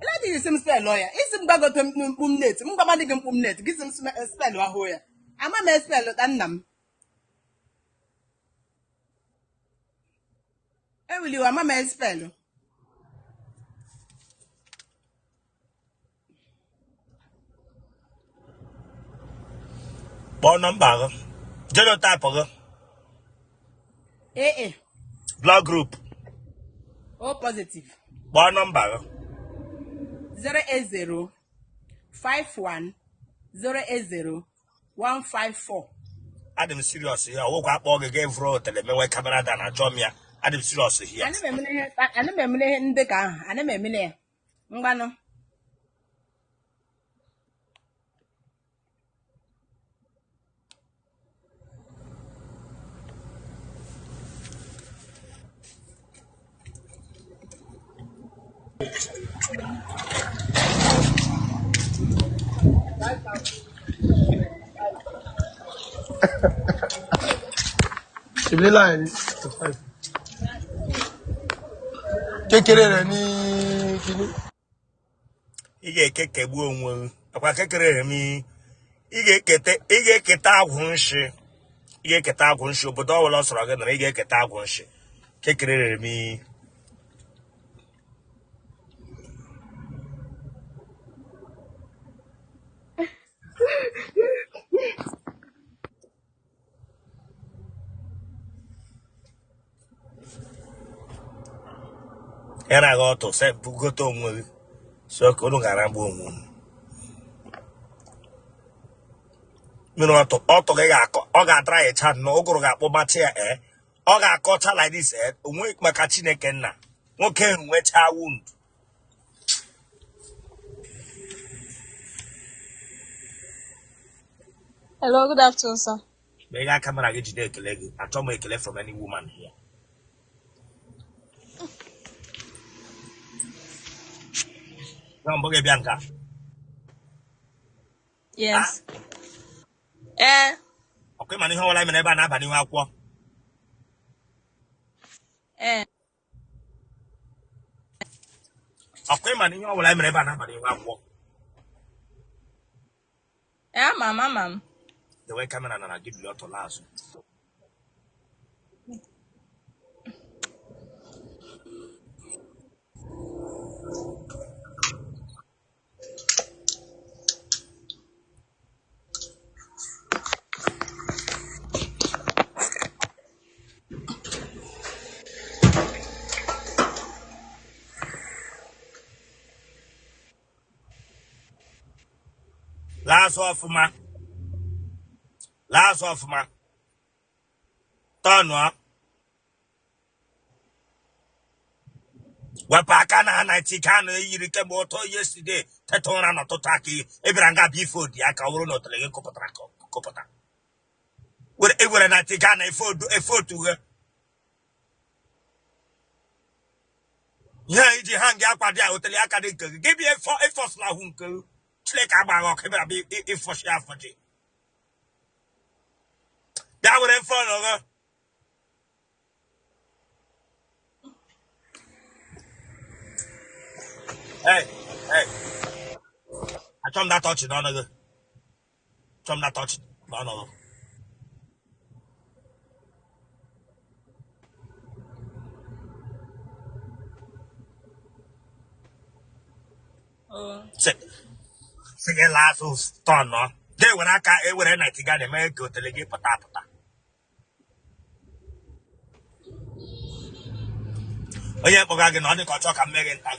Let you see m spell ya. Isi m gbagote mkpu m net. M gbamadị gị mkpu m net. Gị sị m spell ahụ ya. Ama m spell ta nna m. Ewiliwa ama m spell. Kpọọ nọmba gị, genotype gị. AA. Blood group? O positive. Kpọọ nọmba gị. 080 51 080 154. Adị m serious here, ọwụkwa akpọ gị ga evuru otele mewe camera down achọ m ya. Adị m serious here. Ana m emele ihe ndị ka ahụ, ana m emele ya. Ngwanụ. Ṣèbí láàrin kékeré rẹ ní kínní. Ị ga-ekekegbu onwe gị akwa kekere m. Ị ga-eketa agwụ nshi, ị ga-eketa agwụ nshi. Obodo ọbụla ọ sọrọ gị nọrọ, ị ga-eketa agwụ nshi kekere m. Ị na-agha ọtụ sị bugote onwe gị so ka unu ghara gbuo onwe unu. Mmiri ọtụ ọtụ gị ga-akọ, ọ ga-adara ya cha nnọọ, ụgụrụ ga-akpọ machi ya ee, ọ ga-akọcha like this ee, onwe maka Chineke nna nwoke ahụ nwechaa wound. Hello, good afternoon, sir. Ma ị ga camera gị jide ekele gị, achọ m ekele from any woman here. Na mbụ gị bịa nka. Yes. Eh, Ọkwa ịma na ihe ọbụla mere ebe a na-aba n'ihu akwụkwọ. eh. Ọkwa ịma na ihe ọbụla mere ebe a na-aba n'ihu akwụkwọ. Eh, ama m, ama m. Dewe camera na gị bili ọtọ laa azụ. Laa azụ ọfụma, laa azụ ọfụma, tọnụọ, wepụ aka na ha na ike anụ eyiri kemgbe ụtọ yesterday teta ụra n'ụtụtụ aka ị bịara nga bụ ife odi aka ọ bụrụ na otele gị kụpụtara kụpụta were ewere na ike na efe odu efe otu ghe ihe a iji ha nga akwa dị a otele aka dị nke gị gị bịa ịfọ ịfọsụla ahụ nke gị. Chineke agbaghị ọkụ ị bịara bịa ịfọchi afọchi bịa were phone gị. Hey, hey, achọ m that ọchị n'ọnụ gị, achọ m that ọchị n'ọnụ gị. Oh. Sị gị laa azụ tọnụọ, ga-ewere aka ewere night gown eme ka otele gị pụta apụta. Onye kpọga gị na ọ dị ka ọ chọọ ka m mee gị nta.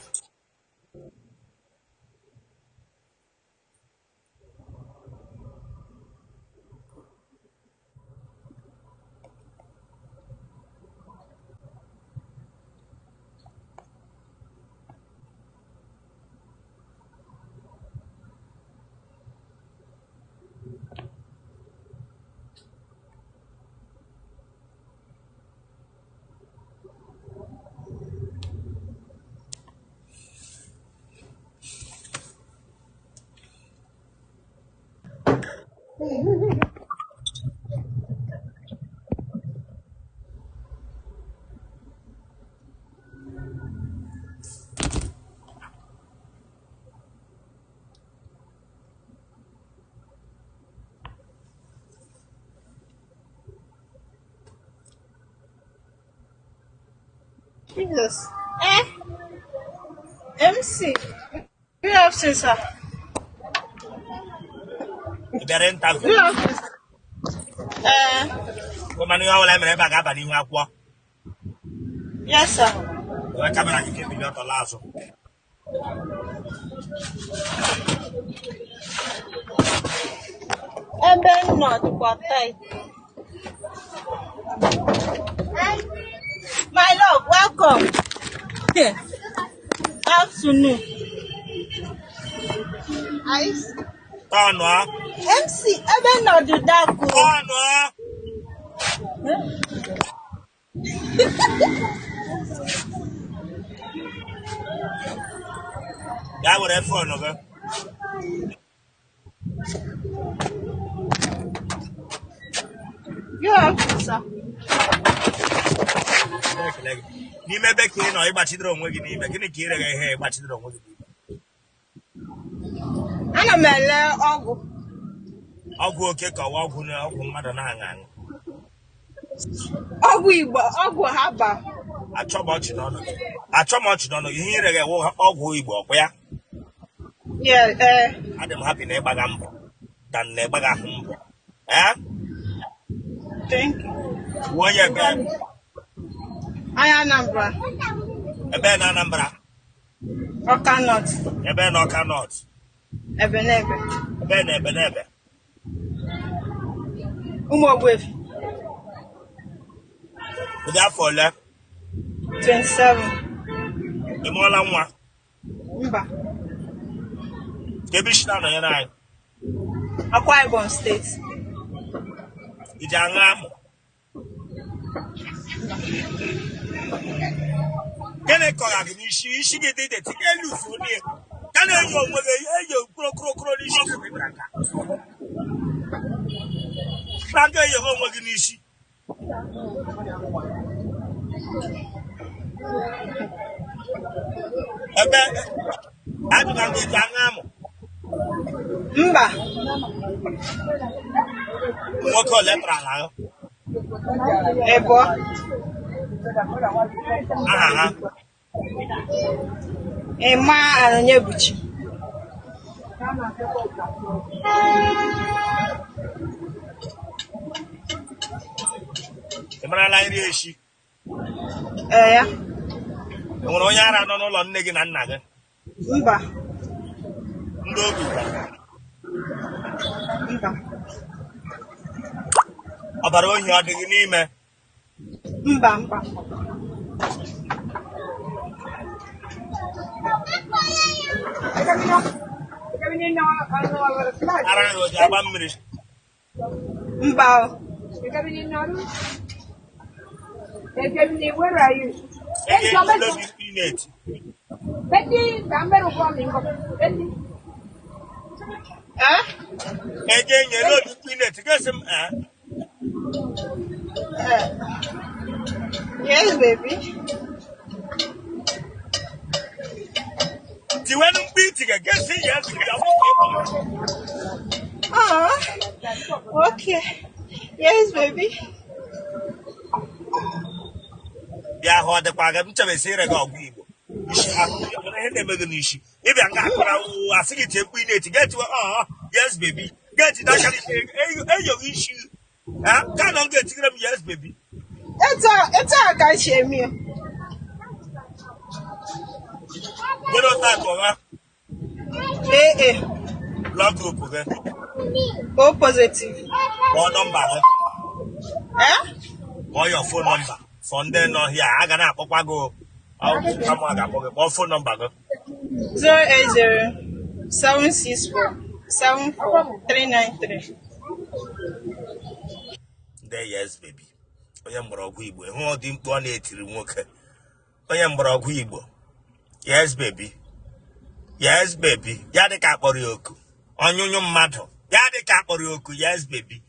Jesus. Eh, MC. Good afternoon, sir. Ị bịara interview? Good afternoon, sir. Eh, Mana ihe ọbụla mere ebe a ga-aba n'ihu akwụkwọ. Yes, sir. Were camera gị ka ebili ọtọ laa azụ. Ebe m nọ dịkwa tight. My love, welcome. Yeah. Afternoon. Tọnụọ. MC, ebe m nọ dị dark o. Tọnụọ. Bịa were phone gị. Good afternoon, sir. Na-ekele gị. N'ime ebe ka ị nọ ịgbachidere onwe gị n'ime, gịnị ka ị rega ihe ịgbachidere onwe gị n'ime? Ana m ele ọgwụ. Ọgwụ oke ka ọwa ọgwụ na ọgwụ mmadụ na-aṅụ aṅụ? Ọgwụ Igbo, ọgwụ herbal. Achọ m ọchị n'ọnụ gị. Achọ m ọchị n'ọnụ gị. Ihe ị rega wụ ọgwụ Igbo ọkwa ya? Yeah, eh. Adị m happy na ịgbaga mbọ than na ịgbaga ahụ mbọ. Eh? Thank you. Wuo onye ebe? Anyị Anambra. Ebe na Anambra? Ọka North. Ebe na Ọka North? Ebenebe. Ebe na Ebenebe? Ụmụ Ogbuefi. Ụdị afọ ole? 27. Ị mụọla nwa? Mba. Ka ebe isi na-anọnyere anyị? Akwa Ibom Steeti. Iji aṅụ amụ? Gịnị kọrọ gị n'isi? Isi gị dị detị elu onye ka na-eyi onwe gị eyi okporokoro n'isi gị bịara ka na ga eyi onwe gị n'isi. Ebe ajụga gị, eji aṅụ amụ? Mba. Nwoke ole tara ala ahụ? Ịbụọ. Aha ha? Emma Anonyebuchi. Ị marala nri echi? Ee ya. E nwere onye ara nọ n'ụlọ nne gị na nna gị? Mba. Ndị obi gwara? Mba. Ọbara ohi ọ dị gị n'ime? Mba, mba. Ara ahụ o ji agba mmiri? Mba. Ego ejilo gị spinet? Eh? Ego enyela obi spinet gesi m ee? Eh. Yes, baby. Tiwenụ mkpu itiga gesi ya esi ya nwoke ịkpọrọ. Ah, okay. Yes, baby. Bịa hụ ọ dịkwa gị m chebesi ire gị ọgwụ Igbo isi ahụ nwere ihe na-eme gị n'isi ịbịa nga akpara asị gị tie mkpu ị na-eti ga-etiwe ọ yes baby ga-eti n'aka n'isi eyoghị isi ka nọ ga-etigere m yes baby. Etu a ka si eme ya. Genotype ọha? AA. Blood group gị? O positive. Kpọọ nọmba gị. Eh? Kpọọ your phone number for ndị nọ here a ga na-akpọkwa gị kama a ga-akpọ gị. Kpọọ phone number gị. 080 764 74 393. Ndị yes baby, onye mgbọrọgwụ Igbo hụ ọdị mkpu ọ na-etiri nwoke, onye mgbọrọgwụ Igbo, yes baby, yes baby, ya dị ka akpọrọ ya oku ọnyụnyụ mmadụ, ya dị ka akpọrọ ya oku yes baby.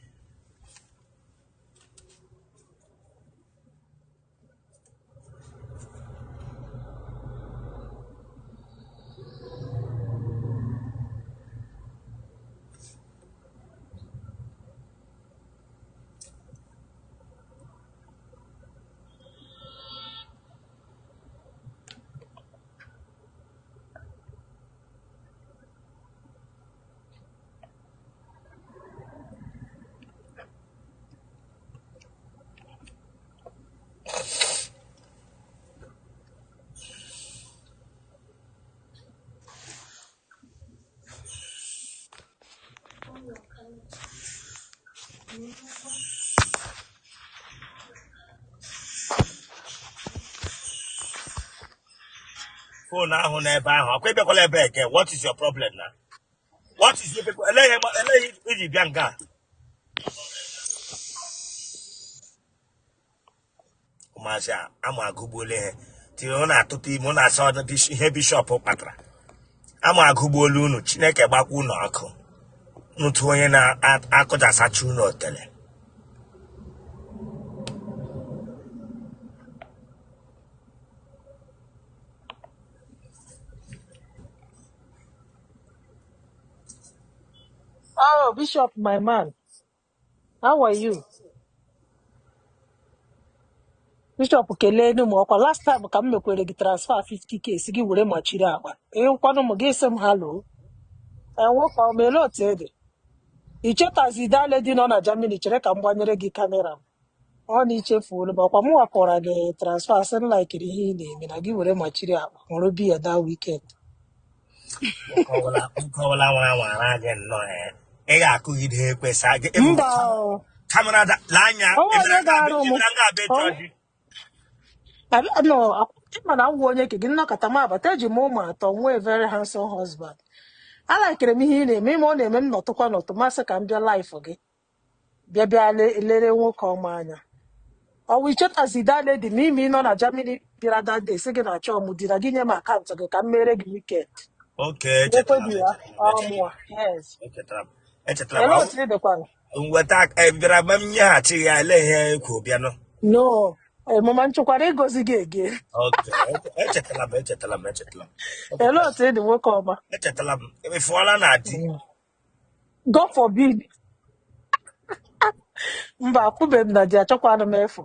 Phone ahụ n'ebe ahụ ọkwa ịbịakwala ebe eke. What is your problem na? What is your people? Eleghị eleghị iji bịa nga a? Ụmụazị a ama agụgbuola ihe tinye ụnụ atụtụ ime ụnụ asa ọdụ ihe bishọp kpatara ama agụgbuola unu. Chineke gbakwa unu ọkụ ntụ onye na-akụjasacha unu otele. Oh, Bishop, my man, how are you? Bishop, kelenu m. Ọkwa last time ka m mekwere gị transfer 50K si gị were machiri akpa. Ịhụkwanụ m gị sị m hello. Nwoke ọ meele otu ede. I chetazi that lady nọ na Germany? Chere ka m gbanyere gị camera m. Ọ na ichefuolu m. Ọkwa mụnwa kọrọ gị transfer sị m laikiri ihe ị na-eme na gị were machiri akpa ṅụrụ biya that weekend. Nwoke ọbụla nwara anwa ara gị nnọọ, ee, ị ga-akụgide ekwesị gị. Mba o. Camera lee anya. Ọnwa onye ga-arụ m. Ịbịara nga abịa ịchọ di. No, ịma na ngwa onye ke gị nnọkọta m abata, eji m ụmụ atọ nwee very handsome husband. Alikere m ihe ị na-eme, ime ọ na-eme m nọtụkwa nọtụ masị ka m bịa live gị, bịa bịa lere nwoke ọma anya. Ọ wụ ichetazi that lady ma ime ị nọ na Germany bịara that day sị gị na achọ m di na gị nye m akaụntụ gị ka m mere gị weekend. Okay, Lekwe echetara m, di ya echetara m, ọmụa, yes. echetara m, echetara m. Ele otu ị dịkwara? Nweta bịara ma m nyeghachi ya, ele ihe ekwu bịanụ. No, mama nchọkwara ịgọzi gị ege. Okay, echetala m, echetala m, echetala m. Ele otu ị dị, nwoke ọma? Echetala m. Ị fụọla na di? God forbid. Mba, akwụbe m na di, achọkwana m efu.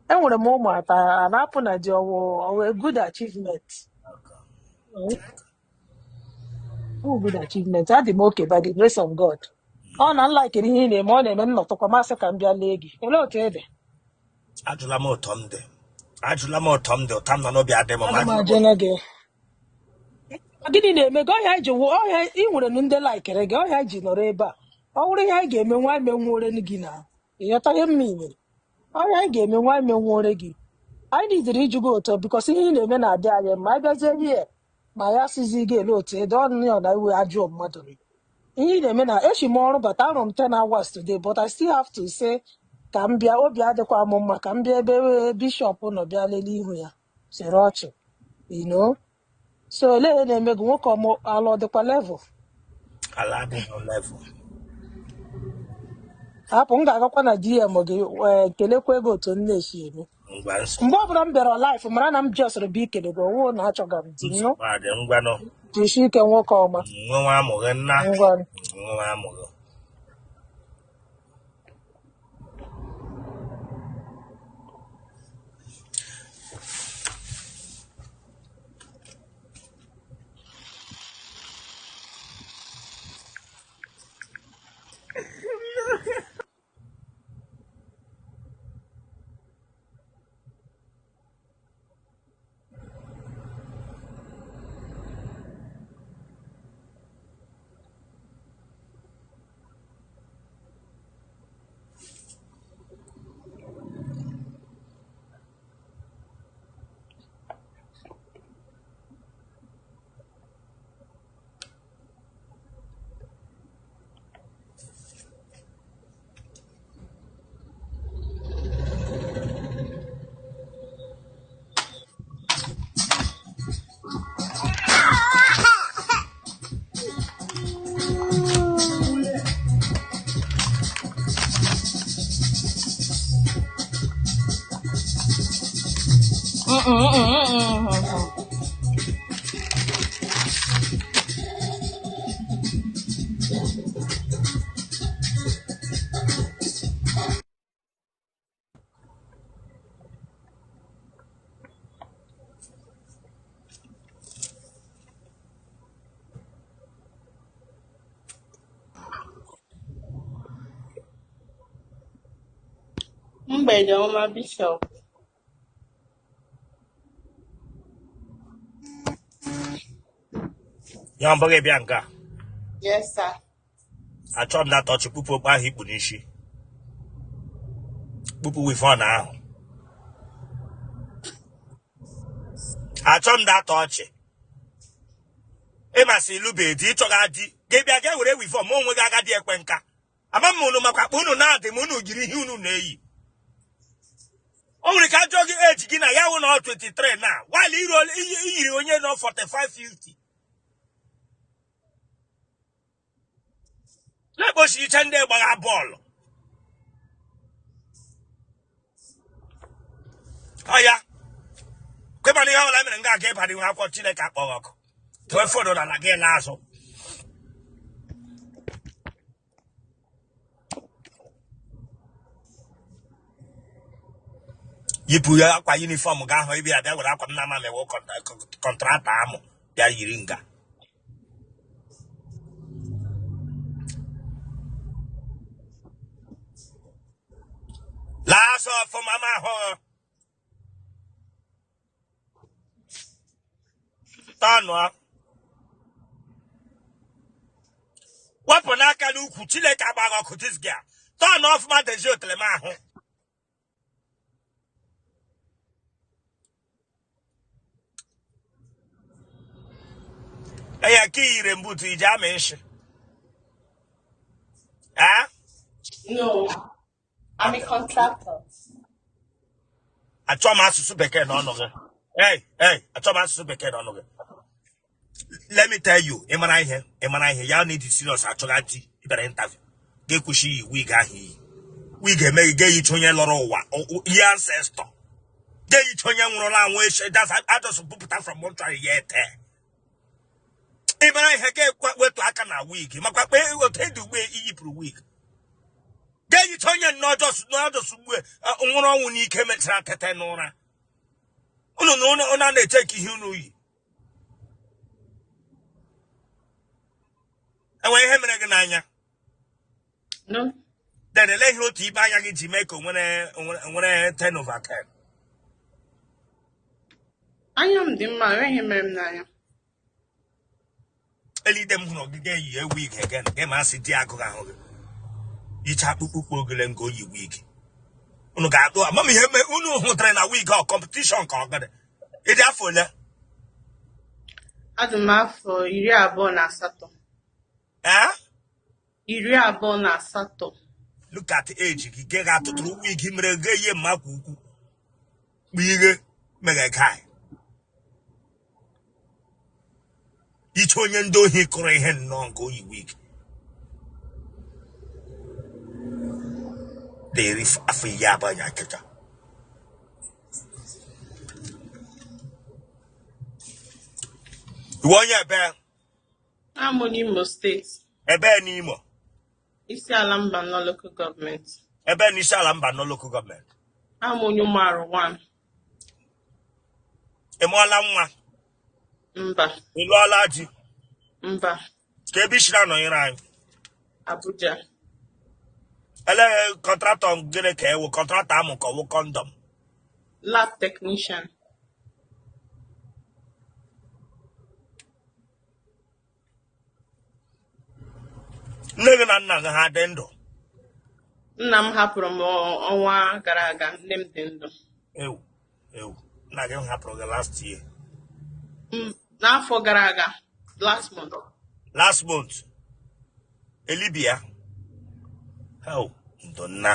Enwere m ụmụ atọ, a na-apụ na di, ọwụ ọwụ a good achievement. Ọ good achievement. Adị m okay by the grace of God. Ọ na m likere ihe ị na-eme, ọ na-eme m nọtụkwa masị ka m bịa lee gị. Olee otu ị dị? Ajụla m ụtọ m dị. Ajụla m ụtọ m dị, ụta m nọ n'obi adị m ma Aga m ajụla m. ajụla gị. Gịnị na-eme gị? Ọhịa ji wụ ọhịa ị nwere nụ ndị likere gị, ọhịa ji nọrọ ebe a. Ọ bụrụ ihe anyị ga-eme nwa emenwuore gị na ịghọta ihe m mere. Ọhịa anyị ga-eme nwa emenwuore gị. Anyị nidiri ịjụ gị ụtọ because ihe ị na-eme na-adị anyị mma. Anyị bịazie here ma ya sizi gị ele otu ede ọnụ ya na iwe ajụọ mmadụ. Ihe ị na-eme na echi m ọrụ bata, arụ m 10 hours today, but I still have to say ka m bịa, obi adịkwa m mma ka m bịa ebe bishọp nọ bịa lelee ihu ya sere ọchị. So olee ihe na-eme gị, nwoke ọmụ? Ala ọ dịkwa level? Ala adịghị level. Hapụ, m ga-agakwa na DM gị ee, kelekwa ego otu m na-esi eme. Ngwa, nsọ. Mgbe ọbụla m bịara live, mara na m jọsịrị bụ ikele gị, ọwụ na achọga m di nụ. Nsogbu adị, ngwanụ. Jisie ike, nwoke ọma. Nwenwe amụghị nna. Ngwa. Nwenwe amụghị. Mgbede ọma, Bishop. Ya ọ bụghị bịa nga. Yes, sir. Achọ m data ọchị, kpupu okpu ahụ ikpu n'isi. Kpupu weave-on ahụ. Achọ m data ọchị. Ịmasị ilube di ịchọga di gị bịa ga were weave-on ma onwe gị agadi ekwe nka. Ama m unu makwa akpa unu na-adị m unu jiri ihe unu na-eyi. O nwere ka ajọ gị eji gị na ya wụ na ọ 23 na while iyiri onye nọ 45 50 na-ekpochi iche ndị gbagha bọọlụ. Ọ ya kwemana ihe ọbụla mere nga aga ịbara ihu akwụkwọ Chineke akpọghị ọkụ. Tewe phone n'ala gị laa azụ. Yipụ ya akwa uniform gị ahụ ịbịa bịa were akwa m na-ama mewe contractor amụ bịa yiri nga. Laa azụ ọfụma ma ahụ tọnụọ wepụ n'aka n'ukwu. Chineke agbaghị ọkụ. This girl, Tọọ na ọfụma dezie otele m ahụ. Eya ka iyire mbutu iji ama nshi. Ah? No, I'm a contractor. Achọ m asụsụ bekee n'ọnụ gị. Hey, hey, achọ m asụsụ bekee n'ọnụ gị. Let me tell you, ị mara ihe, ị mara ihe, ya na ịdị serious achọga di ị bịara interview. Ga-ekwuchi iyi wig ahụ iyi. Wig eme gị ga-eyicha onye lọrọ ụwa, ihe ancestor. Ga-eyicha onye nwụrụla anwụ eche, that's I just bupụta from mortuary ya ete. Ị mara ihe ga-ewetu aka na wig, makwa kpee otu ịdị ugbu a iyipụrụ wig. Ga-eyicha onye nnọọ just ugbu a nwụrụ ọnwụ n'ike mechara tete n'ụra. Unu na unu a na-eche ka ihe unu yi. Enwere ihe mere gị n'anya? No. Then ele ihe otu ibe anya gị ji mee ka o nwere nwere 10 over 10. Anya m dị mma, enweghị ihe mere m n'anya. Elide m hụrụ gị ga-eyi wig again gị ma asị di agụghị ahụ gị yicha akpụkpọ ụkwụ ogele nga oyi wig unu ga-atụ amamihe unu hụtara na wig ọ competition ka ọ gịnị? Ịdị afọ ole? Adị m afọ 28. Eh? 28. Look at age gị gị ga-atụtụrụ wig mere gị ihe mmakwa ukwu kpu ihe mere guy iche onye ndị ohi kụrụ ihe nnọọ nke oyi wig na-eri afọ 20 ya akịka. Iwe onye ebe? I'm onye Imo steeti. Ebe n'Imo? Isiala Mbano Local Government. Ebe n'Isiala Mbano Local Government? I'm onye Ụmụarụ 1. Ị mụọla nwa? Mba. Ị lụọla di? Mba. Ka ebe isi na-anọnyere anyị? Abuja. Ele contractor gịnị ka ewu contractor amụ ka ọwụ condom? Lab technician. Nne gị na nna gị ha dị ndụ? Nna m hapụrụ m ọnwa gara aga, nne m dị ndụ. Ewu, ewu, nna gị hapụrụ gị last year? N'afọ gara aga, last month. Last month. Elibia. Ewu, ndo nna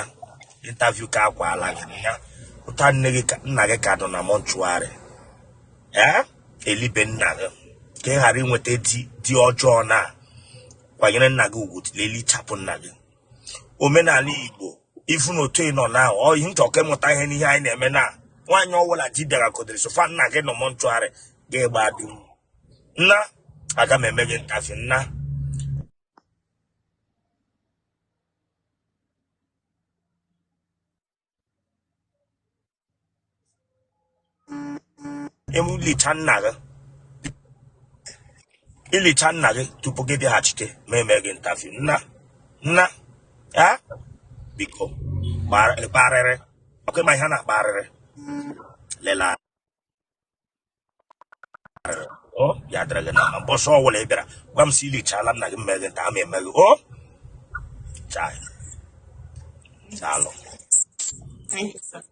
interview ka akwala gị ya. Ụta nne gị nna gị ka nọ na mortuary. Ee, elibe nna gị ka ị ghara inweta di ọjọọ na kwanyere nna gị ugwu lelichapụ nna gị. Omenala Igbo ifu na otu ị nọ na ọ ihe nchọ ka ịmụta ihe n'ihe anyị na-eme na nwaanyị ọwụla di bịara kodere sofa nna gị nọ mortuary ga-egba dum. Nna aga m eme gị interview nna. Ilicha nna gị ilicha nna gị tupu gị bịaghachite ma eme gị interview nna nna ya biko kparịrị ọkwa ịma ihe a na-akpa arịrị lela o ya dịrị gị na mma mbọsị ọwụla ị bịara gwa m sị ilichala nna gị mme gị nta ama eme gị o chai daalụ. Thank you, sir.